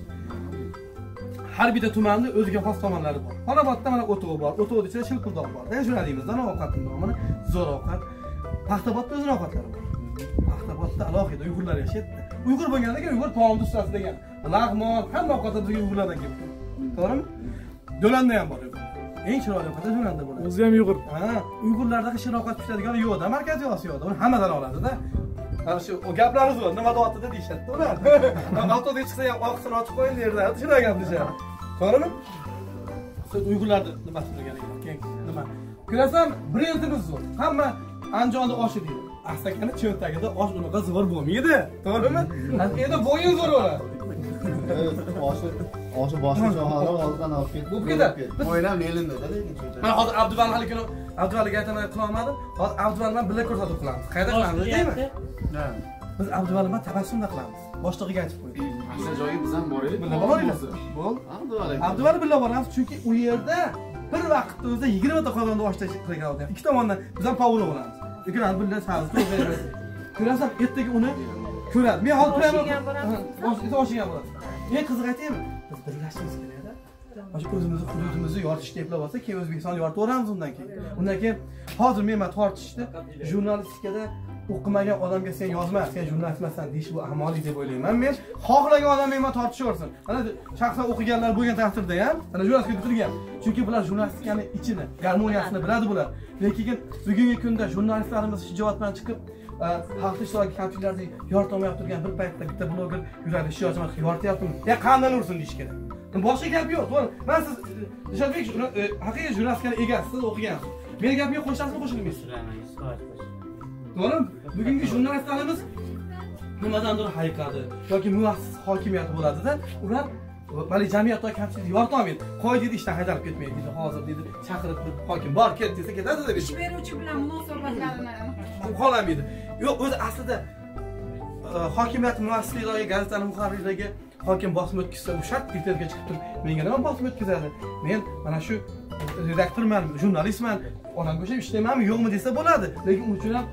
Har bitta tumanning o'ziga xos tomonlari bor. Xonobodda mana o'tovi bor, o'tovning ichida shilqildoq bor. Endi shuni deymiz, ovqatning nomini, zo'r ovqat. Paxtabodda o'zini ovqatlari bor. Paxtabodda alohida uyg'urlar yashaydi. Uyg'ur bo'lgandan keyin uyg'ur taomni ustasi degan. Lag'mon, hamma ovqatlar bizga uyg'urlardan kelibdi. To'g'rimi? Do'landa ham bor. Eng chiroyli ovqat Do'landa bo'ladi.
O'zi ham uyg'ur.
Ha, uyg'urlardagi shirin ovqat pishiradigan yo'q-da, Markaziy Osiyoda. Uni hammadan oladi-da. Mana shu gaplarimiz bor, nima deyapti deyishadi ular. Avtobusga chiqsa ham oqsini ochib qo'ying derlar. Shunday gap deyishadi. To'g'rimi? Siz uyg'urlarni nimasi bilgani yo'q. Keyin nima? Ko'rasan, brendimiz zo'r. Hamma Andijonda oshi deydi. Asakani cho'ntagida osh unaqa zo'r bo'lmaydi. To'g'rimi? Endi bo'yin zo'r bo'ladi.
Oshi boshqa joylar oldidan olib ketdi.
Bo'lib ketadi.
Bo'yin ham elinda lekin cho'ntag.
Mana hozir Abduvali hali kuni Abduvaliga aytaman qila olmadim. Hozir Abduvali bilan birga ko'rsatuv qilamiz. Qayerda qilamiz deymi? Biz Abduvali bilan tabassumda qilamiz. Boshlig'iga aytib qo'ydik.
Asl joyga biz ham boraylik.
Birga boraylik. Bo'l. Abduvali birga boramiz, chunki u yerda bir vaqtda o'zida 20 ta qozonda osh qilgan odam. Ikki tomondan biz ham povur bo'lamiz. Ikkalamiz birga sabzi to'g'raymiz. Ko'rasan, ertaga uni ko'radi. Men hozir oshiga boramiz. Eng qizig'i aytaymi? Biz birlashishimiz kerak-da. Mana shu o'zimizni hududimizni yoritishga eplab olsak, keyin O'zbekistonni yoritaveramiz undan keyin. Undan keyin hozir men mana tortishdi, jurnalistikada o'qimagan odamga sen yozma, sen jurnalist emassan deyish bu ahmoqlik deb o'ylayman. Men xohlagan odam menga tortishaversin. Mana shaxsan o'qiganlar bo'lgan taqdirda ham, mana jurnalistika bitirgan. Chunki bular jurnalistikani ichini, garmoniyasini biladi bular. Lekin bugungi kunda jurnalistlarimiz shijoat bilan chiqib xalq ishtirokidagi kamchiliklarni yoritolmay turgan bir paytda bitta bloger yuradi, shijoat bilan yorityaptimi? Ya qandan ursin deyish kerak. Boshqa gap yo'q, to'g'ri. Men siz Dilshodbek haqiqiy jurnalistikani egasi, siz o'qigansiz. Meni gapimga qo'shasizmi, qo'shilmaysiz? To'g'rimi? Bugungi jurnalistlarimiz nimadandir hayiqadi yoki muassis hokimiyati bo'ladida, ular bali jamiyatdagi kamchilikni yorita olmaydi. Qo'y deydi, ishdan haydalib ketmaydi deydi, hozir deydi, chaqirib hokim bor ket desa ketadi deb.
Ish beruvchi bilan munosabatlarini
qolamaydi. Yo'q, o'zi aslida hokimiyat muassisliklariga, gazetaning muharrirlariga hokim bosim o'tkazsa, u shart efirga chiqib turib, menga nima bosim o'tkazadi? Men mana shu redaktorman, jurnalistman, odamga o'xshab ishlaymanmi, yo'qmi desa bo'ladi. Lekin uning uchun ham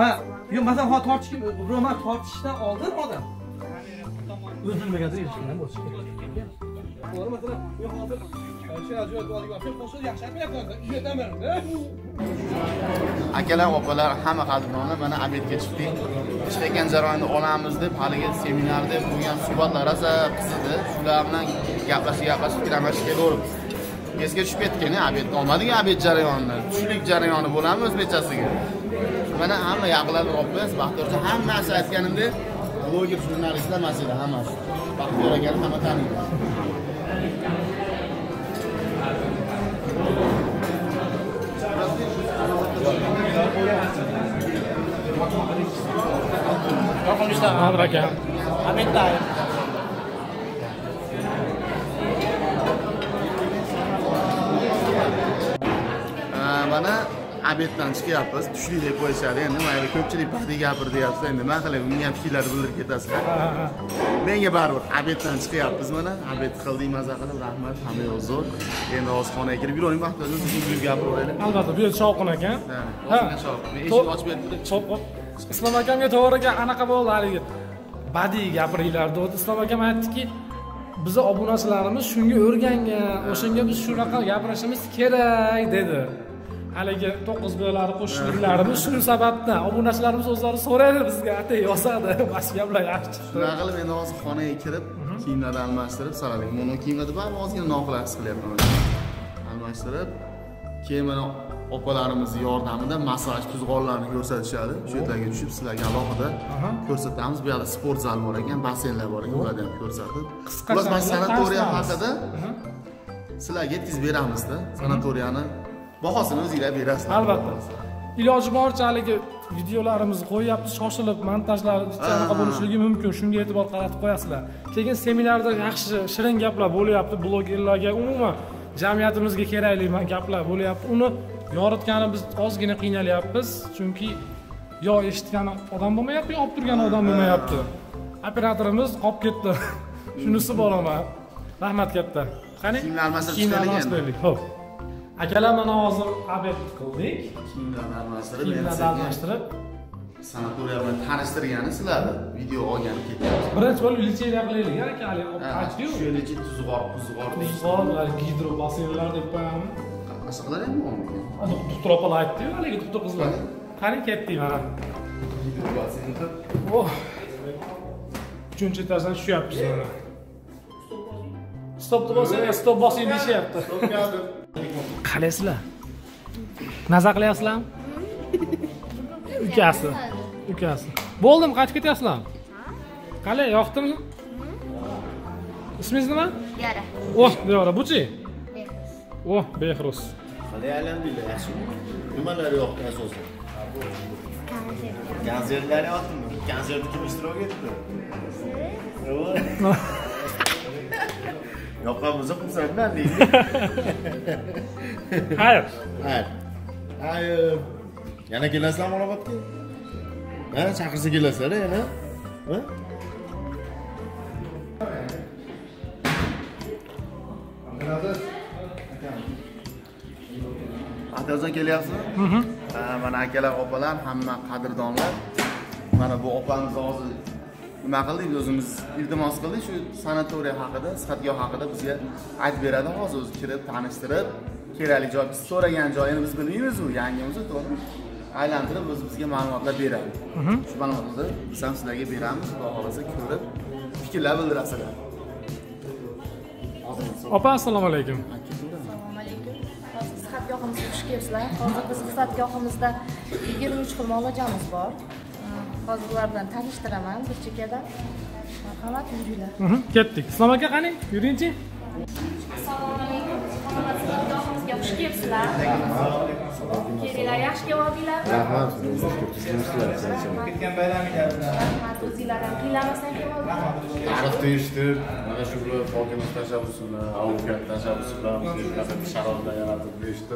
ha, yo'q, masalan, hozir tortishgan, birov tortishdan oldin odam o'zi nimagadir erishgan bo'lishi kerak. To'g'ri, masalan, men hozir shu ajoyib oldiga borib, qo'shiq yaxshi aytmayapman, uyataman.
Akalar, opalar, hamma qadrdonlar, mana obedga chiqdik. Ishlayotgan jarayonni olamiz deb, haligi seminar deb bo'lgan suhbatlar rosa qizidi. Shular bilan gaplashib fikrlashib kelaveribmiz. Esga tushib ketgan, obedni olmadik, obed jarayonini, tushlik jarayoni bo'ladimi o'zbekchasiga? Mana hamma yaqinlarni olib qo'yasiz, Baxtiyorjon hammasi aytganimdek, bloger, jurnalistlar masala hammasi. Baxtiyor akani hamma taniydi.
Nodir aka.
Mana obeddan chiqyapmiz, tushlik deb qo'yishadi. Endi mayli ko'pchilik badiiy gapir deyapsiz. Endi nima qilay, bunga ham fikrlarni bildirib ketasizlar. Menga baribir obeddan chiqyapmiz mana. Obed qildik, maza qilib, rahmat, hamma yoq zo'r. Endi hozir xonaga kirib yuravering, Baxtiyorjon, siz uyga gapiraveraylik.
Albatta, bu yer shovqin ekan.
Ha, shovqin. Eshikni ochib berib
turib. Islom akamga to'g'ri gap anaqa bo'ldi haligi. Badiiy gapiringlar dedi. Islom akam aytdiki, bizni obunachilarimiz shunga o'rgangan, o'shanga biz shunaqa gapirishimiz kerak dedi. Haligi 9 bo'lari qo'shnilarimiz shu sababdan obunachilarimiz o'zlari so'raydi bizga, atay yozadi, boshqa gaplar yaxshi chiqdi.
Shunaqa qilib endi hozir xonaga kirib, kiyimlarni almashtirib, saralik. Mono kiyimlarda baribir ozgina noqulay his qilyapman. Almashtirib, keyin mana opalarimiz yordamida massaj tuzg'onlarni ko'rsatishadi. Shu yerlarga tushib sizlarga alohida ko'rsatamiz. Bu yerda sport zal bor ekan, basseynlar bor ekan, ularni ham ko'rsatib.
Qisqacha
sanatoriya haqida sizlarga yetkazib beramizda. Sanatoriyani bahosini o'zinglar berasizlar.
Albatta. Iloji boricha haligi videolarimizni qo'yyapmiz, shoshilib montajlar anaqa bo'lishligi mumkin. Shunga e'tibor qaratib qo'yasizlar. Keyin seminarda yaxshi shirin gaplar bo'lyapti, blogerlarga, umuman jamiyatimizga kerakli gaplar bo'lyapti. Uni yoritgani biz ozgina qiynalyapmiz, chunki yo eshitgan odam bo'lmayapti, yo olib turgan odam bo'lmayapti. Operatorimiz qolib ketdi. Shunisi bor ama. Rahmat katta. Qani?
Kiyimlar almashtirib chiqaylik.
Xo'p. Akalar mana hozir obed qildik.
Kiyimlarni almashtirib, sanatoriya bilan tanishtirgani sizlarni video olgani ketyapmiz.
Birinchi bo'lib lecheniya qilaylik, aka, hali olib
Shu yerda tuzg'or, puzg'or,
tuzg'or, gidro basseynlar deb qo'yamiz.
Qanaqa ham bormi?
Doktor opalar aytdi-yu, haligi doktor qizlar. Qani ketdik mana.
Gidro basseynda.
Oh. 3-etajdan tushyapmiz mana. Stopni bosing, stop bosing deyishyapti. Qalaysizlar? Maza qilyapsizlarmi? Ukasi. Ukasi. Bo'ldimi, qaytib ketyapsizlarmi? Qalay, yoqdimi? Ismingiz nima?
Diyora.
Oh, Diyora, buchi? Oh, Behruz.
Qalay aylandinglar, yaxshimi? Nimalar yoqdi asosan? Konsertlar yoqdimi? Konsertda kim ishtirok etdi? Yoqqan bo'lsa xursandman deydi.
Xayr.
Xayr. Xayr. Yana kelasizlarmi Xonobodga? Ha, chaqirsa kelasizlar yana? Ha?
Atajon kelyapsizmi? Mana akalar, opalar, hamma qadrdonlar. Mana bu opamiz hozir nima qildik, o'zimiz iltimos qildik, shu sanatoriya haqida, sihatgoh haqida bizga aytib beradi. Hozir o'zi kirib, tanishtirib, kerakli joy, biz so'ragan joyini biz bilmaymiz, u yangimiz, to'g'rimi? Aylantirib o'zi bizga ma'lumotlar beradi. Shu ma'lumotlarni biz ham sizlarga beramiz, xudo xohlasa ko'rib fikrlar bildirasizlar.
Opa, assalomu alaykum.
Assalomu alaykum. Hozir sihatgohimizga xush kelibsizlar. Hozir biz sihatgohimizda 23 xil muolajamiz bor. Hozir ular bilan tanishtiraman bir chekkadan. Marhamat, yuringlar.
Ketdik. Islom aka, qani, yuringchi.
Assalomu alaykum. Xonobod sihatgohimizga xush kelibsizlar. Kelinglar, yaxshi keldinglarmi?
Rahmat.
Ketgan bayraminglar bilan.
Rahmat, o'zinglar ham qiylamasdan keldinglar.
Tarixni eshitib, mana shu viloyat hokimimiz tashabbusi bilan, advokat tashabbusi bilan bizga shunaqa sharoitlar yaratib berishdi.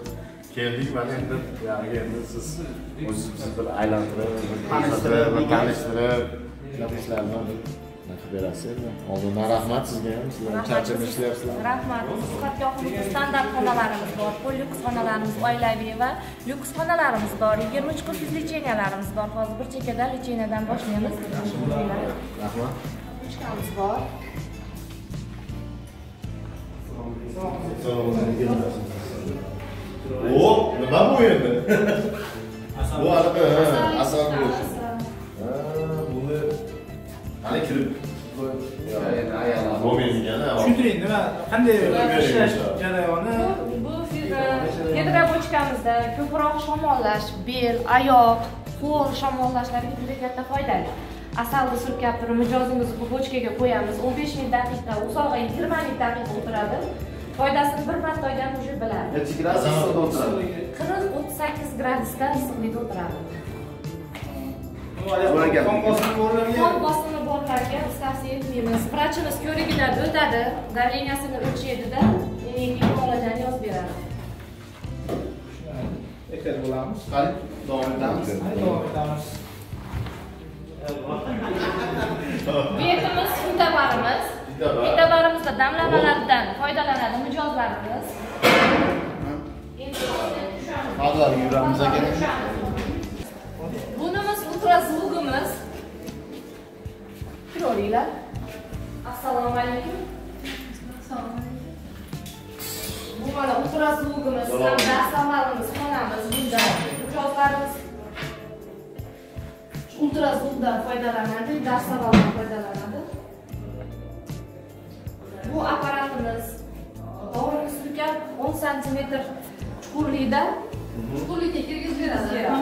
Keldik, mana endi ya'ni endi siz o'zingiz bizni bir aylantirib, tanishtirib, shunaqa ishlarni qilib berasiz. Oldindan rahmat sizga ham, sizlar charchamay ishlayapsizlar.
Rahmat. Sihatgohimizda standart xonalarimiz bor, lyuks xonalarimiz, oilaviy va lyuks xonalarimiz bor, 23 xil lecheniyalarimiz bor. Hozir bir chekkadan lecheniyadan boshlaymiz.
Rahmat.
Ruchkamiz bor.
Assalomu alaykum. O, nima bu endi? Bu anaqa, asal bo'lishi. Ha, buni qani kirib
tushuntiring, nima, qanday ishlash jarayoni?
Bu gidrobochkamizda ko'proq shamollash, bel, oyoq, Qo'l shamollashlarga juda katta foydali. Asalni surkab turib mijozimizni bu bochkaga qo'yamiz. 15 ming daqiqa, uzoqqa 20 ming daqiqa o'tiradi. Foydasini bir marta olgan уже biladi.
Necha gradus issiqda o'tiradi?
40-38 gradusda issiqlikda o'tiradi. Qon bosimi borlarga biz tavsiya etmaymiz. Vrachimiz ko'rigidan o'tadi, давлениесini o'lchaydi-da, keyin muolajani yozib beradi.
Ehtiyot bo'lamiz.
Qani, davom etamiz.
Davom etamiz.
Bu yerimiz fitabarimiz. Fitabarimizda damlamalardan foydalanadi mijozlarimiz.
Hozir yuramiz aka.
Bunimiz ultrazvugimiz. Kiravringlar. Assalomu alaykum. Assalomu alaykum. Bu mana ultrazvugimiz, hamda asallarimiz, xonamiz bunda. Mijozlarimiz ultrazvukdan foydalanadi, darsavaldan foydalanadi. Bu apparatimiz dorini surkab 10 cm chuqurlikda
chuqurlikka kirgizib beradi.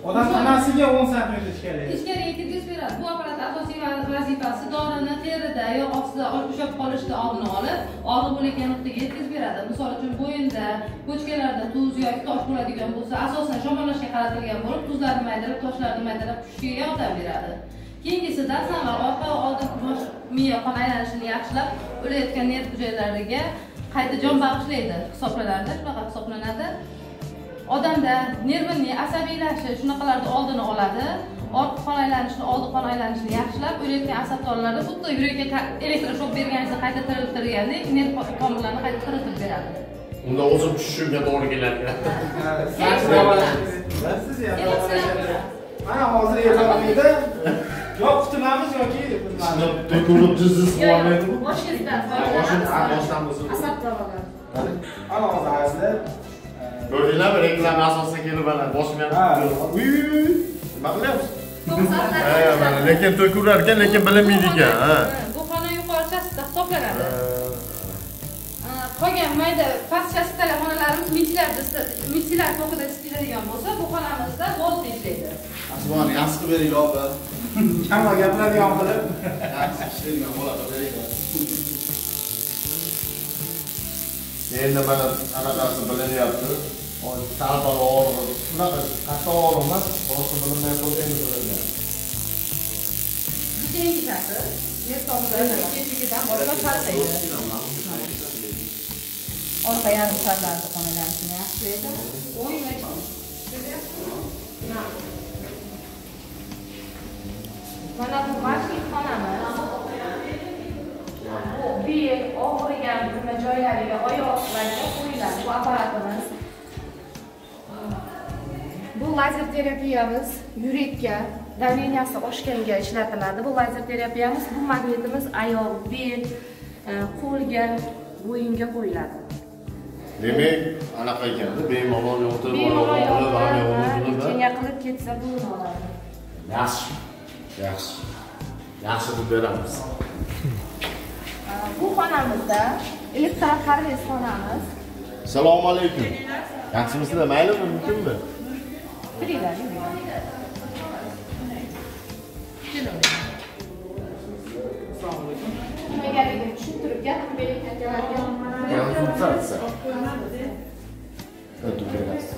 Odam tanasiga 10 cm ichkariga.
Ichkariga kirgizib beradi. Bu apparat asosiy vazifasi dorini terida yo ostida ushlab qolishni oldini olib, og'riq bo'layotgan nuqtaga yetkazib beradi. Misol uchun bo'yinda, pochkalarda tuz yoki tosh bo'ladigan bo'lsa, asosan shamollashga qaratilgan bo'lib, tuzlarni maydalab, toshlarni maydalab tushishiga yordam beradi. Keyingisi dastlabki orqa va oldin bosh miya qon aylanishini yaxshilab, o'layotgan nerv hujayralariga qayta jon bag'ishlaydi hisoblanadi, shunaqa hisoblanadi. Odamda nervini asabiylashishi shunaqalarni oldini oladi. Orqa qon aylanishini, oldi qon aylanishini yaxshilab, o'layotgan asab tolalari xuddi yurakka elektroshok berganingizda qayta tiriltirgandek nerv tomirlarini qayta tiriltirib beradi.
Unda o'zim tushishimga to'g'ri keladi.
Siz mana hozir ertaga yo qutulamiz yoki bilmadim.
To'kilib jiz-jiz qilolmaydi bu.
Boshingizdan foydalanamiz. Asab tolalari.
Ana hozir azizlar.
Ko'rdinglarmi, reklama asosida kelib mana boshim ham. Nima qilyapsiz? Ha, mana lekin to'kilar ekan, lekin bilinmaydi ekan, ha.
Bu xona yuqori chastota hisoblanadi. Qolgan mayda past chastotali xonalarimiz mitlar tokida ishlaydigan bo'lsa, bu xonamizda volt ishlaydi.
Asboni yaxshi qilib beringlar, opa.
Kamroq gapiradigan qilib,
yaxshi ishlaydigan bola qilib beringlar.
Endi mana anaqasi bilinyapti. Sal-pal og'riq, shunaqa qattiq og'riq emas, boshqa bilinmay qoldi, endi bilinyapti.
Bu keyingi sharti, nerv tomirlari kechligidan boshqa farqlaydi. Orqa yarim sharlarni qon aylanishini yaxshilaydi. O'ng va chap.
Mana bu magnit xonamiz. Bu bel og'rigan nima joylariga, oyoqlarga qo'yiladi bu apparatimiz. Bu lazer terapiyamiz yurakka, давлениесі oshganga ishlatiladi. Bu lazer terapiyamiz, bu magnitimiz oyoq, bel, qo'lga, bo'yinga qo'yiladi.
Demak, anaqa ekanda, bemalol yotib,
lecheniya qilib ketsa bo'ladi.
Yaxshi. Yaxshi. Yaxshi deb beramiz.
Bu xonamizda elektroxarez xonamiz.
Assalomu alaykum. Yaxshimisizlar? Maylimi, mumkinmi?
Kiringlar.
Assalomu alaykum.
Nimagaligini tushuntirib gapirib bering akalarga.
Konsultatsiya. O'tib berasiz.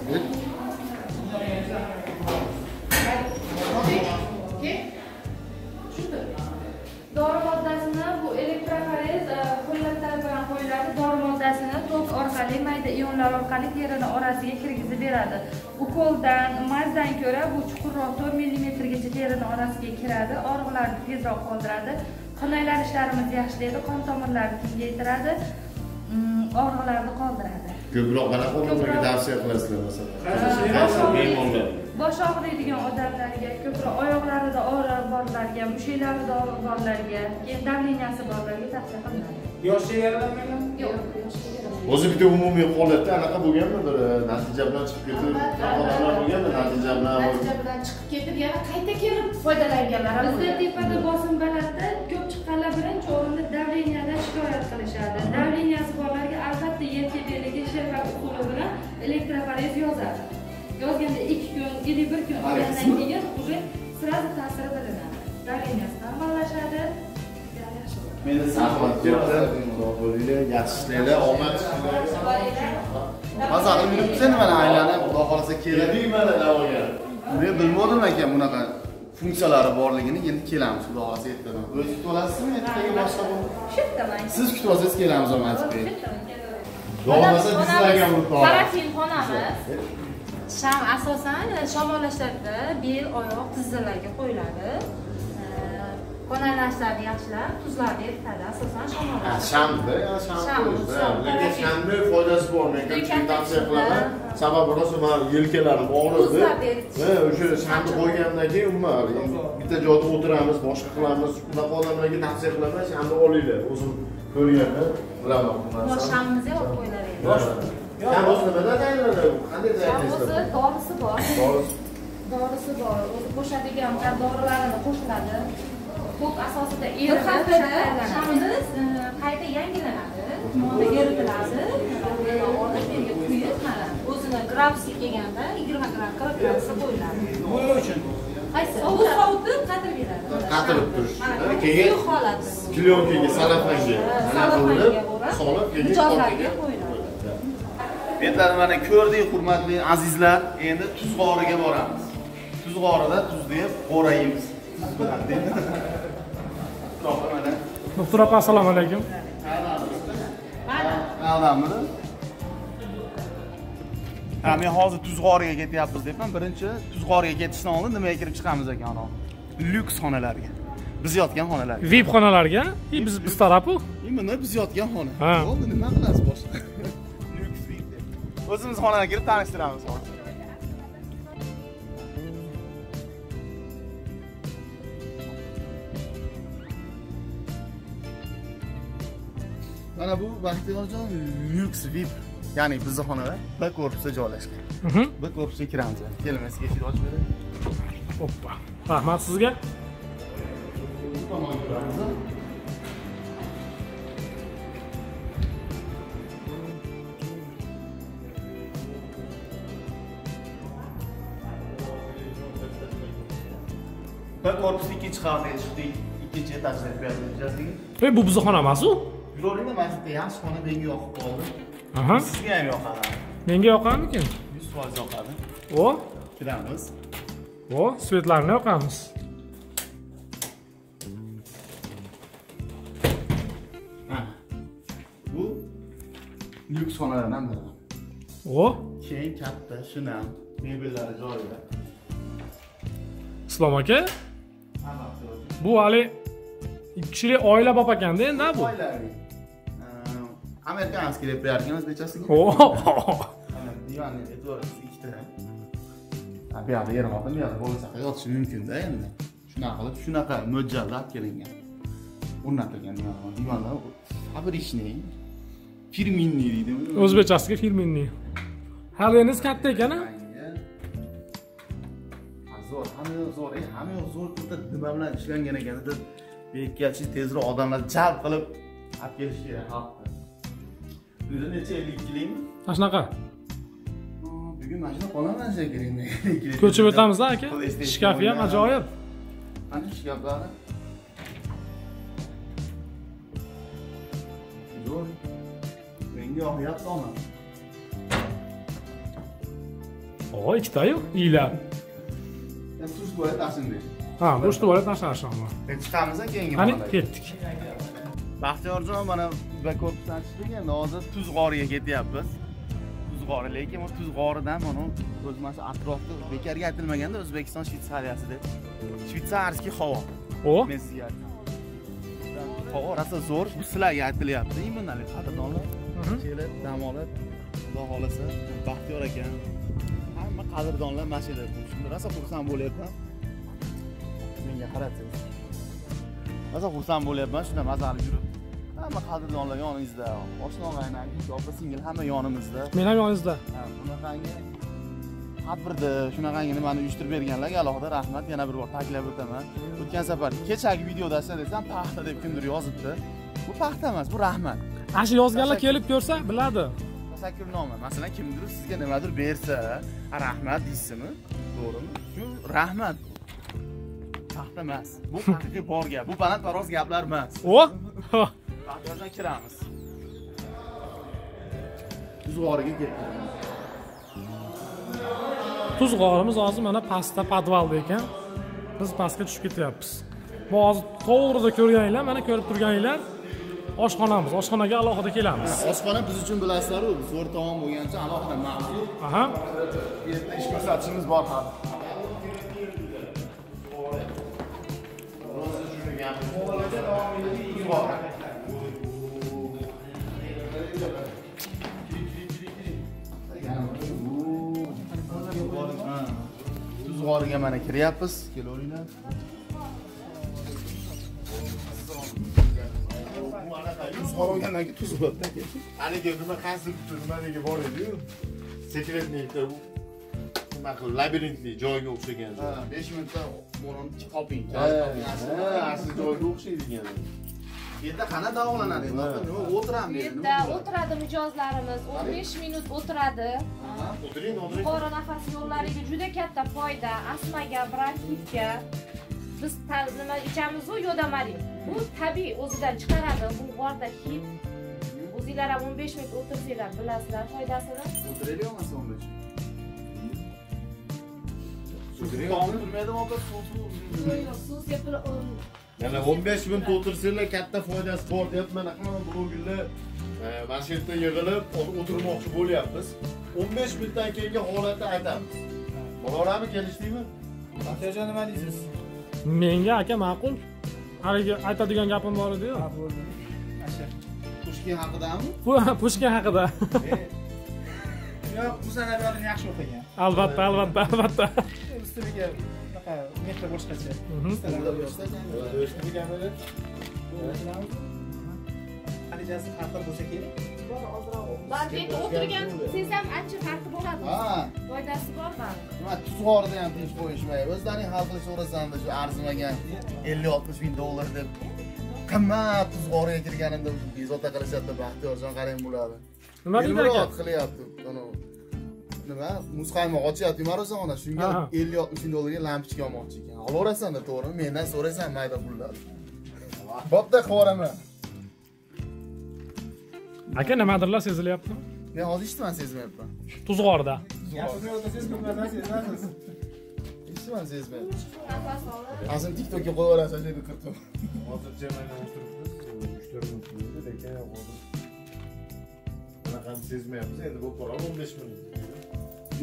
Dori moddasini bu elektroforez qo'llatlar bilan qo'yiladi. Dori moddasini tok orqali mayda ionlar orqali terini orasiga kirgizib beradi. Ukoldan, mazdan ko'ra bu chuqurroq 4 mm gacha terini orasiga kiradi, og'riqlarni tezroq qoldiradi, qon aylanishlarimizni yaxshilaydi, qon tomirlarini kengaytiradi, og'riqlarni qoldiradi.
Ko'proq qanaqa odamlarga tavsiya qilasizlar masalan? Qaysi bemorlar?
Bosh og'riydigan odamlarga, ko'proq oyoqlarida og'riq borlarga, mushaklarida og'riq borlarga, keyin давлениесі borlarga tavsiya qilinadi.
Yosh chegaralanmagan?
Yo'q, yosh chegaralanmagan.
O'zi bitta umumiy holatda anaqa bo'lganmi, bir natija bilan chiqib ketib, odamlar bo'lganmi, natija
bilan chiqib ketib, yana qayta kelib foydalanganlar.
Bizda tepada bosim balandda ko'p chiqqanlar birinchi o'rinda давлениеdan shikoyat qilishadi. Давлениесі borlarga albatta yelka beliga sherpak usuli bilan elektroforez yozadi. Yozganda 2 kun, или bir kun olgandan keyin уже сразу ta'siri bilinadi. Давление si normallashadi. Yaxshi bo'ladi.
Meni sahvat ketdi. Sog' bo'linglar, yaxshi ishlanglar, omad sizlarga.
Maza qilib yuribsan mana aylanib, Xudo xolasa keladi
mana davoga.
Men bilmadim ekan bunaqa funksiyalari borligini, endi kelamiz, Xudo xolasa ertadan. O'zingiz kutib olasizmi, ertaga boshqa bu?
Shu yerdaman.
Siz kutib olsangiz kelamiz omad.
Bo'lmasa bizlarga o'rtoq.
Karafin xonamiz. Sham asosan shamollashlarda bel, oyoq, tizzalarga qo'yiladi. Qonalashlarni yaxshilab, tuzlarni eritadi, asosan shamollash.
Shamda, sham qo'yishda. Lekin shamni foydasi bor. Men ko'pchilikka tavsiya qilaman. Sababi rosa men yelkalarim og'ridi. Ha, o'sha shamni qo'ygandan keyin umuman bitta joyda o'tiramiz, boshqa qilamiz. Unaqa odamlarga tavsiya qilaman, shamni olinglar. O'zim ko'rganman, bilaman bu narsani.
Shamimizni olib qo'yiladi.
Sham o'zi nimadan tayyorlanadi? Qanday tayyorlaysiz?
O'zi dorisi bor. Dorisi bor. O'zi qo'shadigan dorilarini qo'shiladi. Ko'k asosida eritib shamimiz qayta yangilanadi. Tumonni eritiladi. Olib yerga quyib, mana o'zini gradusi kelganda 20 gram, 40 gradusga qo'yiladi.
Bu nima uchun?
Qaysi? Bu sovutib qatirib beradi.
Qatirib turish. Keyin
holati.
Klyonkaga, salafanga solib, keyin
mijozlarga qo'yiladi.
Betlarni mana ko'rdik, hurmatli azizlar. Endi Tuzg'origa boramiz. Tuzg'orida tuz deb qo'raymiz. Tuz bilan deydi.
Doktor opa, assalomu alaykum.
Mana. Ha, men hozir Tuzg'origa ketyapmiz deyapman. Birinchi Tuzg'origa ketishdan oldin nimaga kirib chiqamiz ekan hozir? Lyuks xonalarga. Biz yotgan xonalarga.
VIP xonalarga? Biz tarafu?
Imенно biz yotgan xona. Bo'ldi, nima qilasiz boshqa? Lyuks VIP deb. O'zimiz xonaga kirib tanishtiramiz hozir. Mana bu Baxtiyorjon lyuks VIP, ya'ni bizning xonalar B korpusda joylashgan. B korpusga kiramiz. Kelmasiga eshikni ochib beradi.
Oppa. Rahmat sizga.
Bu tomonga kiramiz. B korpusning ikkinchi qavatiga chiqdik. Ikkinchi etajda beradi.
Bu bizning xona emas u?
Yuravering, mana shu yerda yaxshi xona menga yoqib qoldi. Sizga ham yoqadi.
Menga yoqadimikin?
100% yoqadi.
O,
kiramiz.
O, svetlarni yoqamiz.
Ha. Bu lyuks xonalardan biri.
O,
keng, katta, shinam, mebellari joyida.
Islom aka, bu hali 2 kishilik oila bop ekanda endi bu.
Oilaviy. Amerikanskiy deb qo'yarkan o'zbekchasiga. Divanni e'tibor ikkita. Bu yoqda er xotin, bu yoqda bola chaqa yotishi mumkin-da endi. Shunaqa qilib, shunaqa mo'ljalda olib kelingan. O'rnatilgan divanlar fabrичный, firminniy deydimi?
O'zbekchasiga firminniy. Halingiz katta ekan-a?
Zo'r, hamma yoq zo'r, hamma yoq zo'r, bitta nima bilan ishlangan ekan deb bekkachi tezroq odamlar jalb qilib olib kelish kerak xalqni. O'zi necha 52likmi?
Mana shunaqa.
Bugun mana shunda qolaman shekilli.
Ko'chib o'tamiz aka. Shkafi ham ajoyib.
Qani shkaflari? Zo'r. Menga yoqyapti ona.
O, ikkita-yu, iylar.
Endi tush tualet ashunday.
Ha, dush tualet ashashami.
Endi chiqamiz keyingi
xonaga. Qani, ketdik.
Baxtiyorjon mana B korpusdan chiqdik, endi hozir Tuzg'origa ketyapmiz. Tuzg'ori, lekin bu Tuzg'oridan mana o'zi mana shu atrofda bekorga aytilmaganda O'zbekiston Shvetsariyasi deb. Shvetsarskiy havo.
O,
men sizga aytaman. Havo rosa zo'r, bu sizlarga aytilyapti. Imенно qadrdonlar kelib dam olib, Xudo xolasa Baxtiyor aka, hamma qadrdonlar mana shu yerda. Shunda rosa xursand bo'lyapman. Menga qarasangiz. Rosa xursand bo'lyapman, shunda mazali yurib. Hamma qadrdonlar yoningizda, oshna og'ayni, aka, opa, singil hamma yonimizda.
Men ham yoningizda.
Ha, bunaqangi tadbirda shunaqangi nimani uyushtirib berganlarga alohida rahmat, yana bir bor ta'kidlab o'taman. O'tgan safar kechagi videoda desam paxta deb kimdir yozibdi. Bu paxta emas, bu rahmat.
Ana shu yozganlar kelib ko'rsa biladi.
Tashakkurnoma. Masalan, kimdir sizga nimadir bersa, rahmat deysizmi? To'g'rimi? Shu rahmat. Saxta emas. Bu haqiqiy bor gap. Bu balandparvoz gaplar emas.
O!
Baxtiyorjon kiramiz. Tuzg'origa ketdik.
Tuzg'orimiz hozir mana pastda podvalda ekan. Biz pastga tushib ketyapmiz. Bu hozir to'g'rida ko'rganinglar, mana ko'rib turganinglar oshxonamiz. Oshxonaga alohida kelamiz.
Oshxona biz uchun bilasizlar-ku, zo'r taom bo'lgancha alohida mavzu.
Aha.
Bu yerda ish ko'rsatishimiz bor hali. Tuzg'origa mana kiryapmiz. Kelaveringlar. Tuzg'or olgandan keyin tuz bo'ladi.
Haligi nima qaysi nimaniga bor edi-yu? Sekretniy nima qilib labirintli joyga o'xshagan.
Ha, 5 minutda bo'ronni toping.
Asli joyga o'xshaydigan.
Bu yerda qana davolanadi? Nima o'tiramiz?
Bu yerda o'tiradi mijozlarimiz, 15 minut o'tiradi.
O'tiring, o'tiring.
Yuqori nafas yo'llariga juda katta foyda, astmaga, bronxitga. Biz nima ichamiz-u, yo'damaling. Bu tabiiy o'zidan chiqaradi, bu g'orda hid. O'zinglar ham 15 minut o'tirsanglar bilasizlar foydasini.
O'tiraylik bo'lmasa 15. Suv turmaydimi opa? Suv.
Yo'q, suv sepilib.
Yana 15 minut o'tirsanglar katta foydasi bor deb mana hamma blogerlar mana shu yerda yig'ilib o'tirmoqchi bo'lyapmiz. 15 minutdan keyingi holatni aytamiz. Bo'larmi, kelishdikmi?
Baxtiyorjon nima deysiz?
Menga aka ma'qul. Haligi aytadigan gapim bor edi-yu.
Ha, bo'ldi. Asha.
Pushkin haqidami?
Pushkin haqida.
Yo'q, bu san'atlarni yaxshi o'qigan.
Albatta, albatta, albatta.
Ustiga bunaqa mehr boshqacha. Natijasi farqi bo'lsa kerak.
Balki endi o'tirgan siz ham ancha farqi bo'ladi.
Ha,
foydasi bor baribir.
Nima tuzg'orida ham tinch qo'yishmay, o'zlaring hal qilishni o'rasan-da shu arzimagan 50-60 ming dollar deb qimmat tuzg'origa kirganimda bezovta qilishadi, Baxtiyorjon qarang bo'ladi.
Nima deydi aka?
Qilyapti. Nima? Muzqaymoq ochyapti marozona, shunga 50-60 ming dollarga lampochka olmoqchi ekan. Olaverasanda, to'g'rimi? Mendan so'raysan mayda pullarni. Bo'pti, qilib.
Aka nimadirlar sezilyaptimi?
Men hozir hech nimani sezmayapman.
Tuzg'orda.
Gapirmayotsangiz ko'p narsani sezmaysiz.
Hech nimani sezmayapman.
Nafas olib.
Aslida TikTokka qo'yib yuborasiz, dedi qirqib.
Hozircha mana o'tiribmiz, 3-4 minut bo'ldi, lekin hozir bunaqani sezmayapmiz. Endi bo'lib qoladi 15 minut.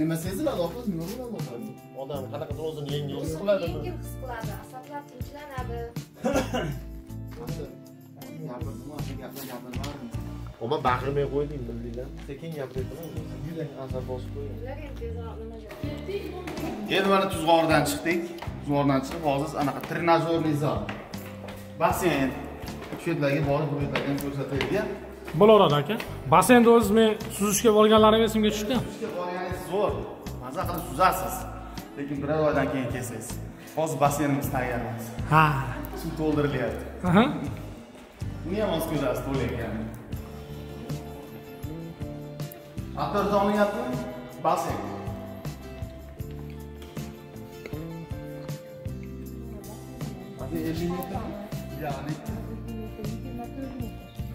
Nima seziladi opa? Nima bo'ladi opa?
Odam qanaqadir o'zini yengil his qiladimi?
Yengil his qiladi, asablar tinchlanadi.
Gapirdim, gapirmadim.
Oma baqirmay qo'yding, bildinglar. Sekin gapiryapman. Juda asab bosib qo'ying.
Endi mana Tuzg'ordan chiqdik. Tuzg'ordan chiqib hozir anaqa trenajyorniy zal. Basseyn. Shu yerlarga borib, bu yerlarga ham ko'rsataylik.
Bo'laveradi aka. Basseynda o'zi men suzishga borganlarim esimga tushdi.
Suzishga borganingiz zo'r. Maza qilib suzasiz. Lekin biror oydan keyin kelsangiz. Hozir basseynimiz tayyormiz.
Ha.
Suv to'ldirilyapti.
Aha.
Uni ham hozir ko'rasiz to'layotganini. Atirda olinyaptimi? Basseyn. Hadi 50 metr. Ya'ni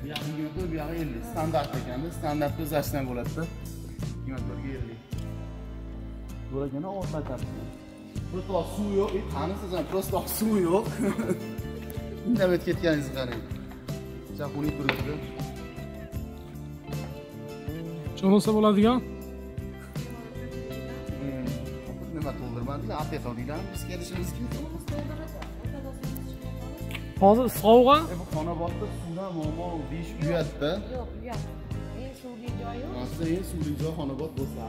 bu yog'i 24, bu yog'i 50. Standart ekanda, standartda o'zlashdan bo'ladi-da. 24 ga 50. Bo'lagani o'rtatasiz. Просто suv yo'q, qanisiz ham просто suv yo'q. Indamay ketganingizni qarang. Chaquni turibdi.
Cho'milsa bo'ladigan.
Nima to'ldirmadinglar, atiya qildinglarmi? Biz kelishimiz kerak.
Hozir sovug'a.
Bu Xonobodda suvdan muammo deyish uyatda.
Yo'q, uyat. Eng suvli joyi.
Aslida eng suvli joy Xonobod bo'lsa.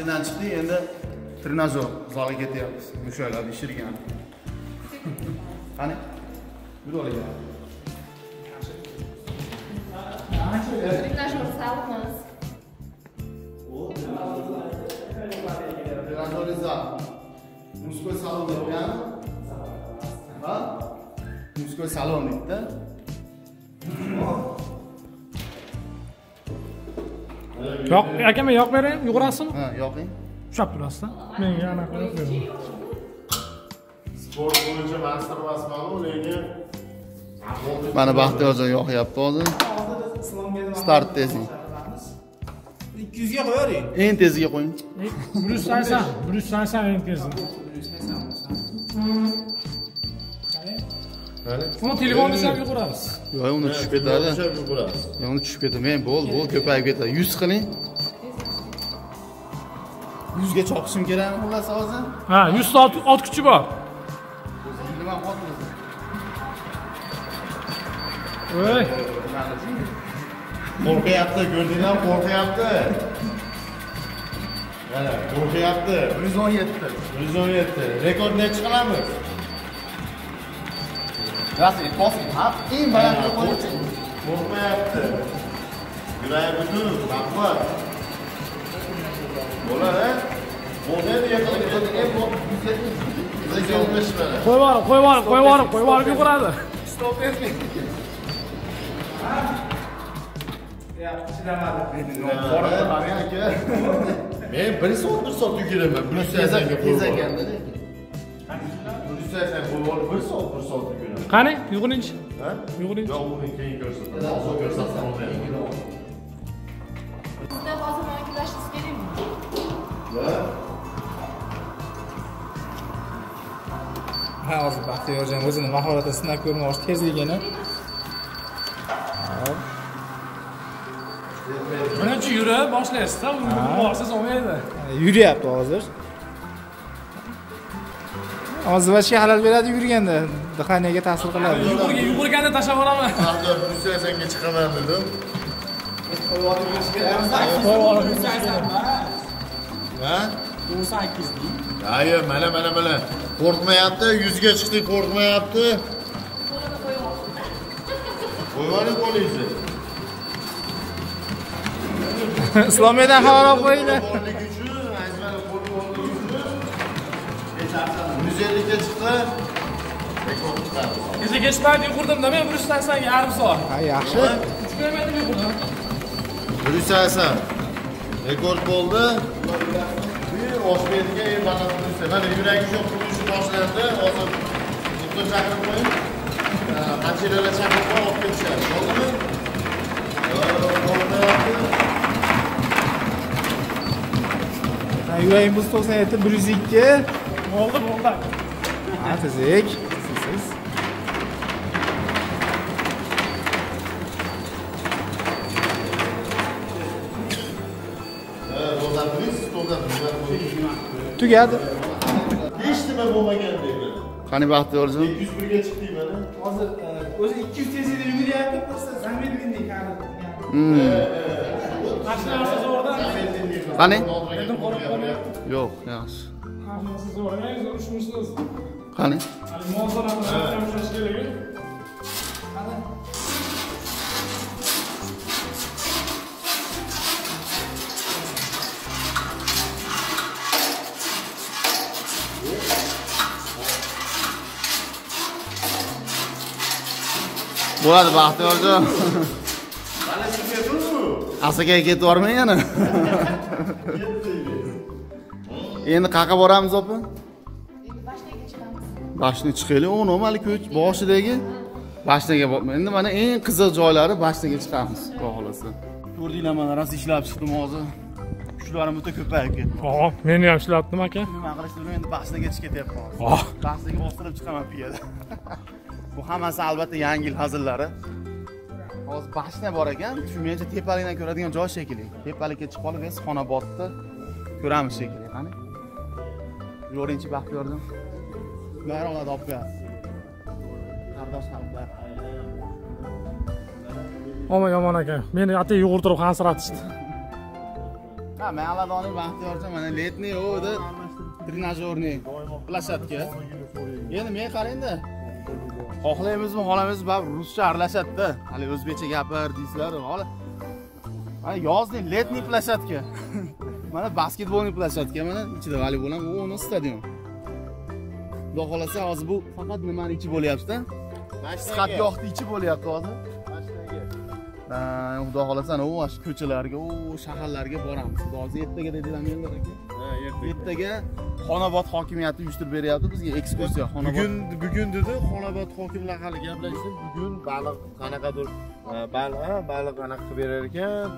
Basseyndan chiqdik, endi trenajyor zaliga ketyapmiz. Mushaklarni ishirgan. Qani? Bir olaylik.
Trenajyor zalimiz.
Trenajyor zal. Мужской salon degan. Ha? Мужской salon deydi.
Yo'q, aka men yoq beraymi? Yugurasizmi?
Ha, yoqing.
Ushlab turasiz-da. Menga anaqa yo'q bering.
Sport bo'yicha master emasman, lekin
mana Baxtiyorjon yoqyapti hozir. Start tezing.
200 ga qo'yavering.
Eng teziga qo'ying.
180, 180 eng tezi. Uni telefonni ushlab yuguramiz.
Yo'q, uni tushib ketadi. Yo'q, uni tushib ketadi. Men bo'ldi, ko'payib ketadi. 100 qiling. 100 ga chopishim kerakmi xullas hozir?
Ha, 100 ta ot kuchi bor.
Nima ot o'zi?
Voy.
Qo'rqyapti, ko'rdinglarmi? Qo'rqyapti. Mana, qo'rqyapti.
117.
117. Rekord necha qilamiz?
Rasmiy, bosing. Ha, eng balandga qo'ying.
Qo'rqmayapti. Yuragi butun, rahmat. Bo'lar, ha? Bo'lmaydi, yiqilib ketadi. 170 mana.
Qo'yib yuborib yuguradi.
Stop etmang. Ya, chidamadi.
Aka. Men 1 soat 1 soat yuguraman. 180 ga qo'yib. Lekin. 180 qo'yib olib 1 soat 1 soat yuguraman.
Qani, yuguringchi.
Ha?
Yuguringchi.
Yo'q, uni keyin ko'rsataman. Hozir ko'rsatsam bo'lmaydi.
Sizda hozir mana kurashingiz kerakmi?
Ha?
Ha, hozir Baxtiyorjon o'zini mahoratini sinab ko'rmoqchi, tezligini.
Birinchi yurib boshlaysiz-da, uni borsangiz olmaydi.
Yuryapti hozir. Hozir vashga xalal beradi yurganda, dixaniyaga ta'sir qiladi.
Yugurganda tashlab yuboraman.
Baxtiyor 180 ga chiqaman dedim. Ha?
98 deng.
Hayır, mana. Qo'rqmayapti, 100 ga chiqdik, qo'rqmayapti.
Qo'lini qo'yib olsin.
Qo'yib oling qo'lingizni.
Islomiydan xabar olib qo'yinglar.
Borligi uchun, azmani qo'li borligi uchun. 150 ga chiqdi. Rekord chiqadi.
Kecha kech payt yugurdim-da men 180 ga yarim soat.
Ha, yaxshi.
3 kilometr yugurdim.
180. Rekord bo'ldi. Bir Oshbekga eng baland tursa, mana yuragi shu qurilishi boshlandi. Hozir doktor chaqirib qo'ying. Qanchalar chaqirib qo'yib olib ketishadi. Bo'ldimi?
Ha, yuragimiz 97, 102.
Bo'ldi, bo'ldi.
Ha, tezlik. Siz. Tugadi.
Hech nima bo'lmagan deydi.
Qani Baxtiyorjon?
201 ga chiqdik mana.
Hozir o'zi 200 tezlikda yuguryapti, просто замедленный qani.
Mashinasi zo'rdan.
Qani?
Endi qo'rqib qolyapti.
Yo'q, yaxshi.
Mashinasi zo'r, eng ushmishsiz.
Qani?
Hali muvozanatni ushlash kerak.
Qani?
Bo'ladi Baxtiyorjon.
Mana chiqyapti-ku.
Asakaga ketib yubormang yana. Endi qayerga boramiz opa?
Endi bashnaga chiqamiz.
Bashna chiqaylik, u normali ko'ch boshidagi bashnaga. Endi mana eng qiziq joylari bashnaga chiqamiz, xudo xolasa.
Ko'rdinglar, mana rosa ishlab chiqdim hozir. Kuchlarim o'ta ko'payib ketdi.
Hop, meni ham ishlatdim aka.
Nima qilishni bilmay endi bashnaga chiqib ketyapman hozir. Bashnaga bostirib chiqaman piyoda. Bu hammasi albatta yangi yil hazillari. Hozir bashna bor ekan, tushungancha tepalikdan ko'radigan joy shekilli. Tepalikka chiqib olib, biz Xonobodni ko'ramiz shekilli. Qani? Yo'rinchi Baxtiyorjon. Bayroqlarni olib qo'yasiz. Qardosh xalqlar.
Omon yomon aka. Meni atay yugurtirib hansiratishdi.
Ha, men Aladoning Baxtiyorjon, mana letniy o'da trenajyorniy plashatka. Endi men qarang-da. Xohlaymizmi, xohlamaymizmi, baribir ruscha aralashadi-da. Hali o'zbekcha gapir deysizlar, hali. Mana yozning letniy plashatka. Mana basketbolniy plashatka, mana ichida voleybol ham, u stadion. Xudo xolasa hozir bu faqat nimani ichi bo'lyapti-da? Sihatgohning ichi bo'lyapti hozir. Xudo xolasa ana u shu ko'chalarga, u shaharlarga boramiz. Xudo xolasa ertaga dedilar Eldor aka.
Ha, ertaga.
Ertaga Xonobod hokimiyati uyushtirib beryapti bizga ekskursiya. Xonobod.
Bugun dedi Xonobod hokimlar hali gaplashdim. Bugun baliq qanaqadir baliq anaqa qilib berar ekan.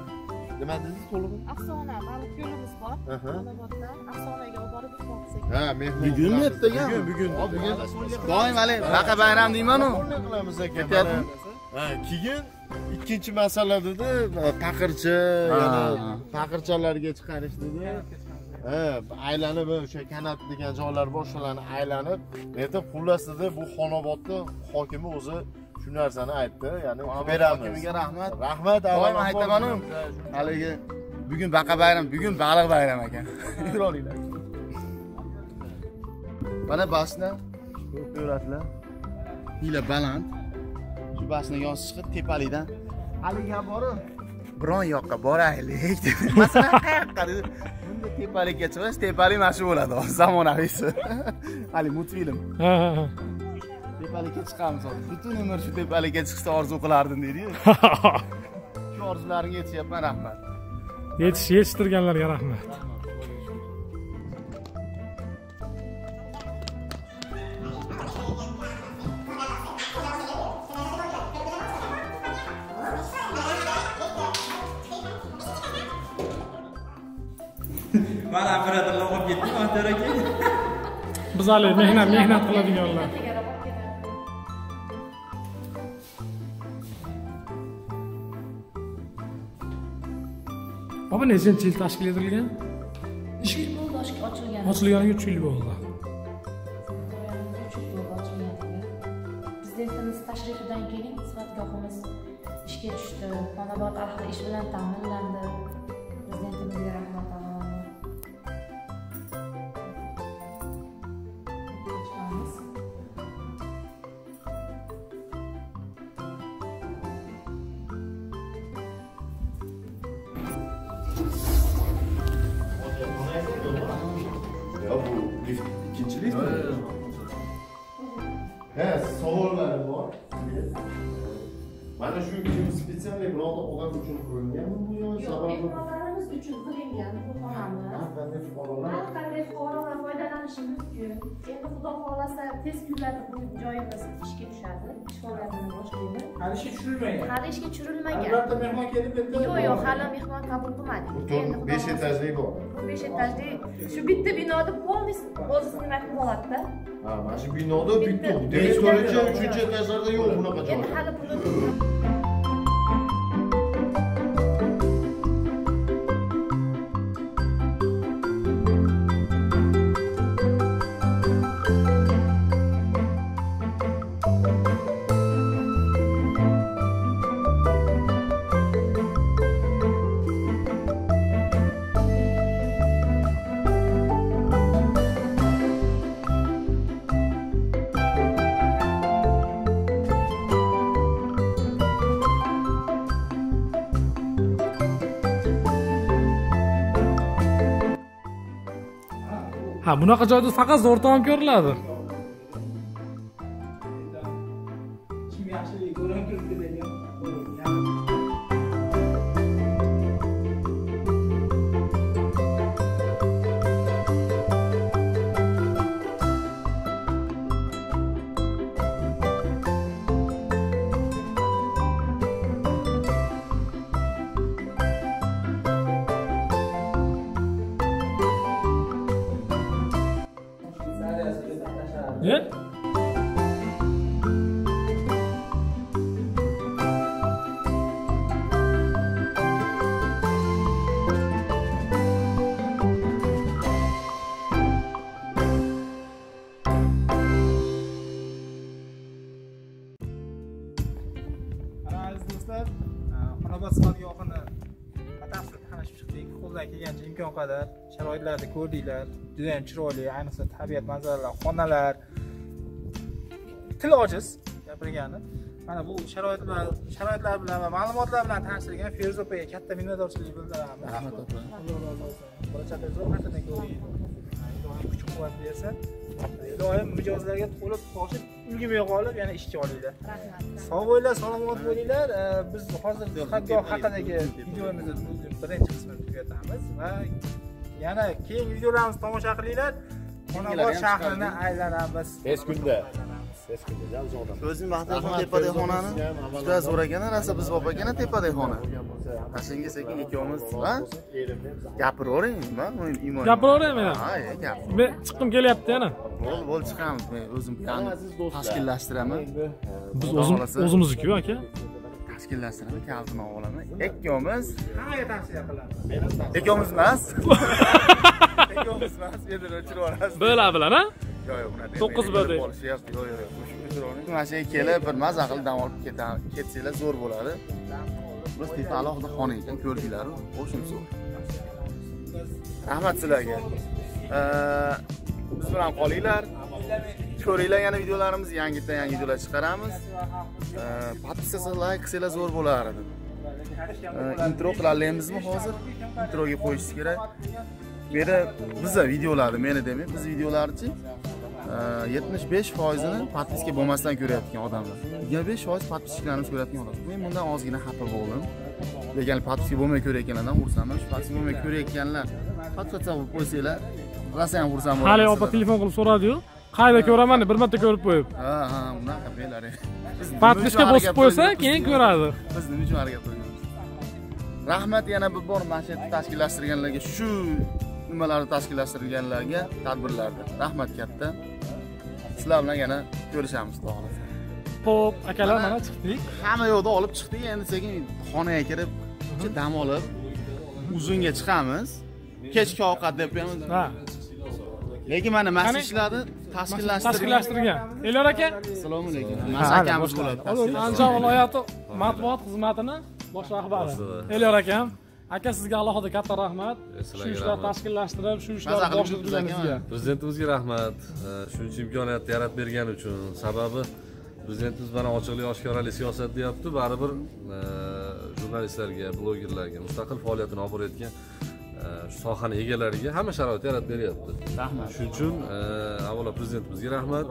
Nima dedingiz to'lig'i?
Afsona baliq yo'limiz bor. Xonobodda Afsonaga olib borib mehmon.
Ha, mehmon.
Bugunmi ertaga?
Bugun.
Doim hali baqa bayram deyman-u.
Qilamiz ekan. Ha, keyin ikkinchi masala dedi, taqircha, yana taqirchalarga chiqarish dedi. Ha, aylanib o'sha kanat degan joylar bor, o'shalarni aylanib, aytib, xullas dedi, bu Xonobodni hokimi o'zi shu narsani aytdi, ya'ni beramiz.
Hokimiga rahmat.
Rahmat,
doim aytaman-u. Haligi bugun baqa bayram, bugun baliq bayram ekan. Yurolinglar. Mana basna ko'rasizlar. Hila baland. Shu basnaga oz chiqib tepalikdan haligi gap bor-ku, biron yoqqa boraylik deb. Masalan, qayoqqa dedi. Bunda tepalikka chiqish, tepalik mana shu bo'ladi hozir zamonaviysi. Hali multfilm.
Ha, ha.
Tepalikka chiqamiz hozir. Butun umr shu tepalikka chiqishni orzu qilardim dedi-yu. Shu orzularimga yetishyapman, rahmat.
Yetishtirganlarga rahmat.
Mana operatorlar olib ketdi, Baxtiyor aka.
Biz hali mehnat qiladiganlar. Baba nechinchi yil tashkil etilgan?
3 yil bo'ldi ochilgan.
Ochilganiga 3 yil bo'ldi.
3 yil bo'ldi ochilganiga. Prezidentimiz tashrifidan keyin sihatgohimiz ishga tushdi. Xonobod ahli ish bilan ta'minlandi. Prezidentimizga rahmat avvalambor.
Ya bu lift ikkinchi liftmi? Ha, savollarim bor. Mana shu kim spetsialniy birorta odam uchun qurilganmi bu yo sababi?
Mehmonlarimiz uchun qilingan bu xonamiz.
Har qanday fuqarolar,
har qanday fuqarolar foydalanishi mumkin. Endi Xudo xohlasa tez kunlarda bu joyimiz ishga tushadi. Ish faoliyatini boshlaydi.
Hali ishga tushirilmagan.
Hali ishga tushirilmagan.
Birorta mehmon kelib bitta.
Yo'q, yo'q, hali mehmon qabul qilmadik.
Bu 5 etajli bor.
Bu 5 etajli. Shu bitta binoda полностью o'zi nima qilib oladi-da.
Ha, mana shu binoda bitta. Demak, 4-chi, 3-chi etajlarda yo'q bunaqa joy.
Endi hali buni
Ha, bunaqa joyda faqat zo'r taom ko'riladi.
Kim yaxshilik ko'rib turibdi degan.
Ne?
Aziz do'stlar, Xonobod sifatgohini batafsil tanishib chiqdik. Qo'ldan kelgan bo'lgancha imkon qadar sharoitlarni ko'rdinglar. Juda ham chiroyli, ayniqsa tabiat manzaralari, xonalar. Til ojiz gapirgani. Mana bu sharoitlar bilan va ma'lumotlar bilan tanishtirgan Feruza opaga katta minnatdorchilik bildiramiz.
Rahmat opa.
Alloh rozi bo'lsin. Bo'lajak rohatini ko'ring. Ilohim kuch quvvat bersin. Ilohim mijozlarga to'lib toshib ulgurmay qolib yana ishga olinglar.
Rahmat.
Sog' bo'linglar, salomat bo'linglar. Biz hozir sihatgoh haqidagi videomizni birinchi qismini tugatamiz va yana keyingi videolarimizni tomosha qilinglar. Xonobod shahrini aylanamiz.
Tez kunda. Tez kunda uzoqdan.
O'zing Baxtiyorxon tepadagi xonani juda zo'r ekan, rosa biz bop ekan tepadagi xona. Tashinga sekin ikkovimiz, ha? Gapiravering, nima? Iymon.
Gapiravering men.
Ha, gap.
Men chiqqim kelyapti yana.
Bo'l, bo'l chiqamiz. Men o'zim planni tashkillashtiraman.
Biz o'zimizniki-ku aka.
Tashkillashtiraman, kalitini olaman. Ikkovimiz
hammaga tavsiya qilamiz.
Ikkovimiz emas. Ikkovimiz emas, yerda o'chirib yuborasiz.
Bilan bilan, ha?
Yo'q, yo'q, unaqa.
9 B deb.
Yo'q, yo'q, yo'q. Mana shu yerga kelib bir maza qilib dam olib ketsanglar zo'r bo'ladi. Biz tepa alohida xona ekan, ko'rdinglar-ku, o'shim zo'r. Rahmat sizlarga. Biz bilan qolinglar. Ko'ringlar yana videolarimiz, yangidan yangi videolar chiqaramiz. Podpisatsiz, like qilsanglar zo'r bo'lar edi. Intro qilalamizmi hozir? Introga qo'yish kerak. Meni biza videolarni, meni demay, biz videolarchi 75%ini podpiska bo'lmasdan ko'rayotgan odamlar. 25% podpiskalarimiz ko'rayotgan odamlar. Men bundan ozgina xafa bo'ldim. Lekin podpiska bo'lmay ko'rayotganlardan xursandman. Shu podpiska bo'lmay ko'rayotganlar podpiska bo'lib qo'ysanglar, rosa ham xursand bo'laman.
Hali opa telefon qilib so'radi-yu, qayerda ko'raman deb bir marta ko'rib qo'yib.
Ha, ha, unaqa belar.
Podpiska bosib qo'ysa, keyin ko'radi.
Biz nima uchun harakat qilamiz? Rahmat yana bir bor mana shu yerda tashkillashtirganlarga, shu nimalarni tashkillashtirganlarga, tadbirlarda. Rahmat katta. Sizlar bilan yana ko'rishamiz, xudo xolasa.
Xo'p, akalar, mana chiqdik.
Hamma yoqda olib chiqdik, endi sekin xonaga kirib, dam olib, uzunga chiqamiz. Kechki ovqat deb qo'yamiz.
Ha.
Lekin mana mana ishlarni tashkillashtirgan.
Elyor aka.
Assalomu alaykum. Mana akamiz bo'ladi.
Andijon viloyati matbuot xizmatini bosh rahbari. Elyor akam. Aka, sizga alohida katta rahmat. Shu ishlar tashkillashtirib, shu ishlar boshlayib turganingizga.
Prezidentimizga rahmat. Shuncha imkoniyat yaratib bergani uchun. Sababi prezidentimiz mana ochiqlik, oshkoralik siyosat deyapti. Baribir jurnalistlarga, blogerlarga, mustaqil faoliyatini olib borayotgan shu sohani egalariga hamma sharoit yaratib beryapti.
Rahmat.
Shuning uchun avvalo prezidentimizga rahmat.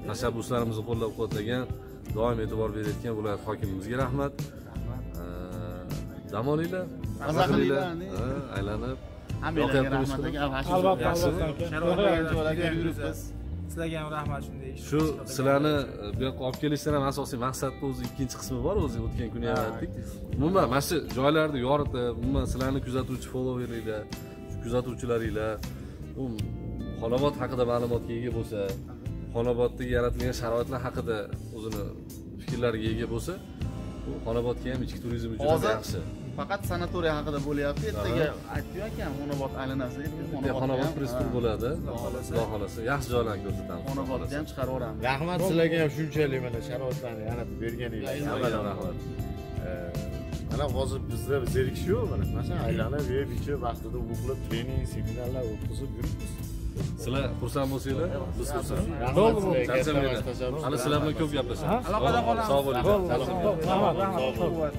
Tashabbuslarimizni qo'llab-quvvatlagan, doim e'tibor berayotgan viloyat hokimimizga rahmat. Dam olinglar, maza qilinglar, aylanib.
Hammalarga rahmat aka.
Albatta, albatta.
Yuribmiz.
Sizlarga ham rahmat shunday ish.
Shu sizlarni bu yoqqa olib kelishdan ham asosiy maqsadni o'zi ikkinchi qismi bor, o'zi o'tgan kuni ham aytdik. Umuman mana shu joylarni yoritib, umuman sizlarni kuzatuvchi followeringlar, kuzatuvchilaringlar, u Xonobod haqida ma'lumotga ega bo'lsa, Xonoboddagi yaratilgan sharoitlar haqida o'zini fikrlariga ega bo'lsa, bu Xonobodga ham ichki turizm uchun ham yaxshi.
Faqat sanatoriya haqida bo'lyapti. Ertaga aytdi-yu akam, Xonobod aylanasiz.
Xonobod press tur bo'ladi. Xudo xolasa, yaxshi joylarni ko'rsatamiz.
Xonobodni ham chiqarib yuboramiz.
Rahmat sizlarga ham shunchalik mana sharoitlarni yaratib berganingizga.
Avvalo rahmat.
Mana hozir bizda zerikish yo'q, mana masalan aylanib, yeb ichib, vaqtida o'qilib, trening, seminarlar o'tkazib yuribmiz.
Sizlar xursand bo'lsanglar, biz xursand.
Bo'ldi,
charchamanglar. Hali sizlar bilan ko'p gaplashamiz.
Aloqada qolamiz.
Sog' bo'linglar.
Rahmat, rahmat.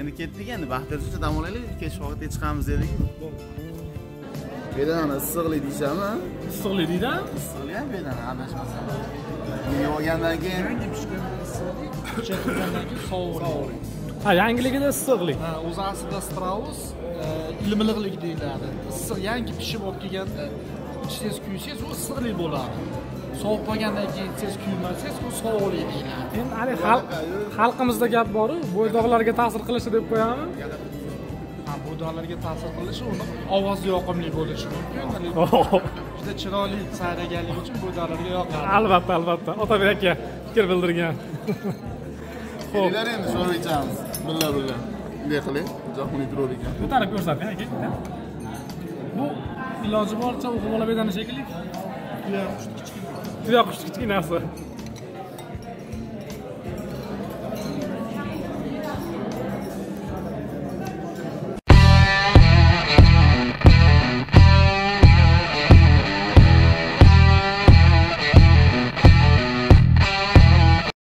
Endi ketdik endi, Baxtiyorcha dam olaylik, kechki ovqatga chiqamiz dedik. Bedana issiqlik deyishami?
Issiqlik deydi?
Issiqlik ham bedana, adashmasam. Yeb olgandan keyin
yangi pishgan issiqlik, pishgandan keyin sovuqlik.
Ha, yangiligida issiqlik.
Ha, o'zi aslida straus ilmiliqlik deyiladi. Issiq yangi pishib olib kelganda ichsangiz kuysangiz u issiqlik bo'ladi. Sovuq bo'lgandan keyin tez kuymasangiz u sovuqlik deyiladi.
Endi hali xalqimizda gap bor-ku, bo'ydoqlarga ta'sir qilishi deb qo'yami?
Ha, bo'ydoqlarga ta'sir qilishi uni ovozi yoqimli bo'lishi mumkin. Juda chiroyli sayraganligi uchun bo'ydoqlarga yoqadi.
Albatta, albatta. Otabek aka fikr bildirgan.
Xo'p, kelinglar endi sho'rva ichamiz. Billa billa. Bunday qiling, jahon yutiraver ekan.
Ko'tarib ko'rsating aka. Bu iloji boricha o'qib olib bedani shekilli. Tuyoq qushni kichkinasi.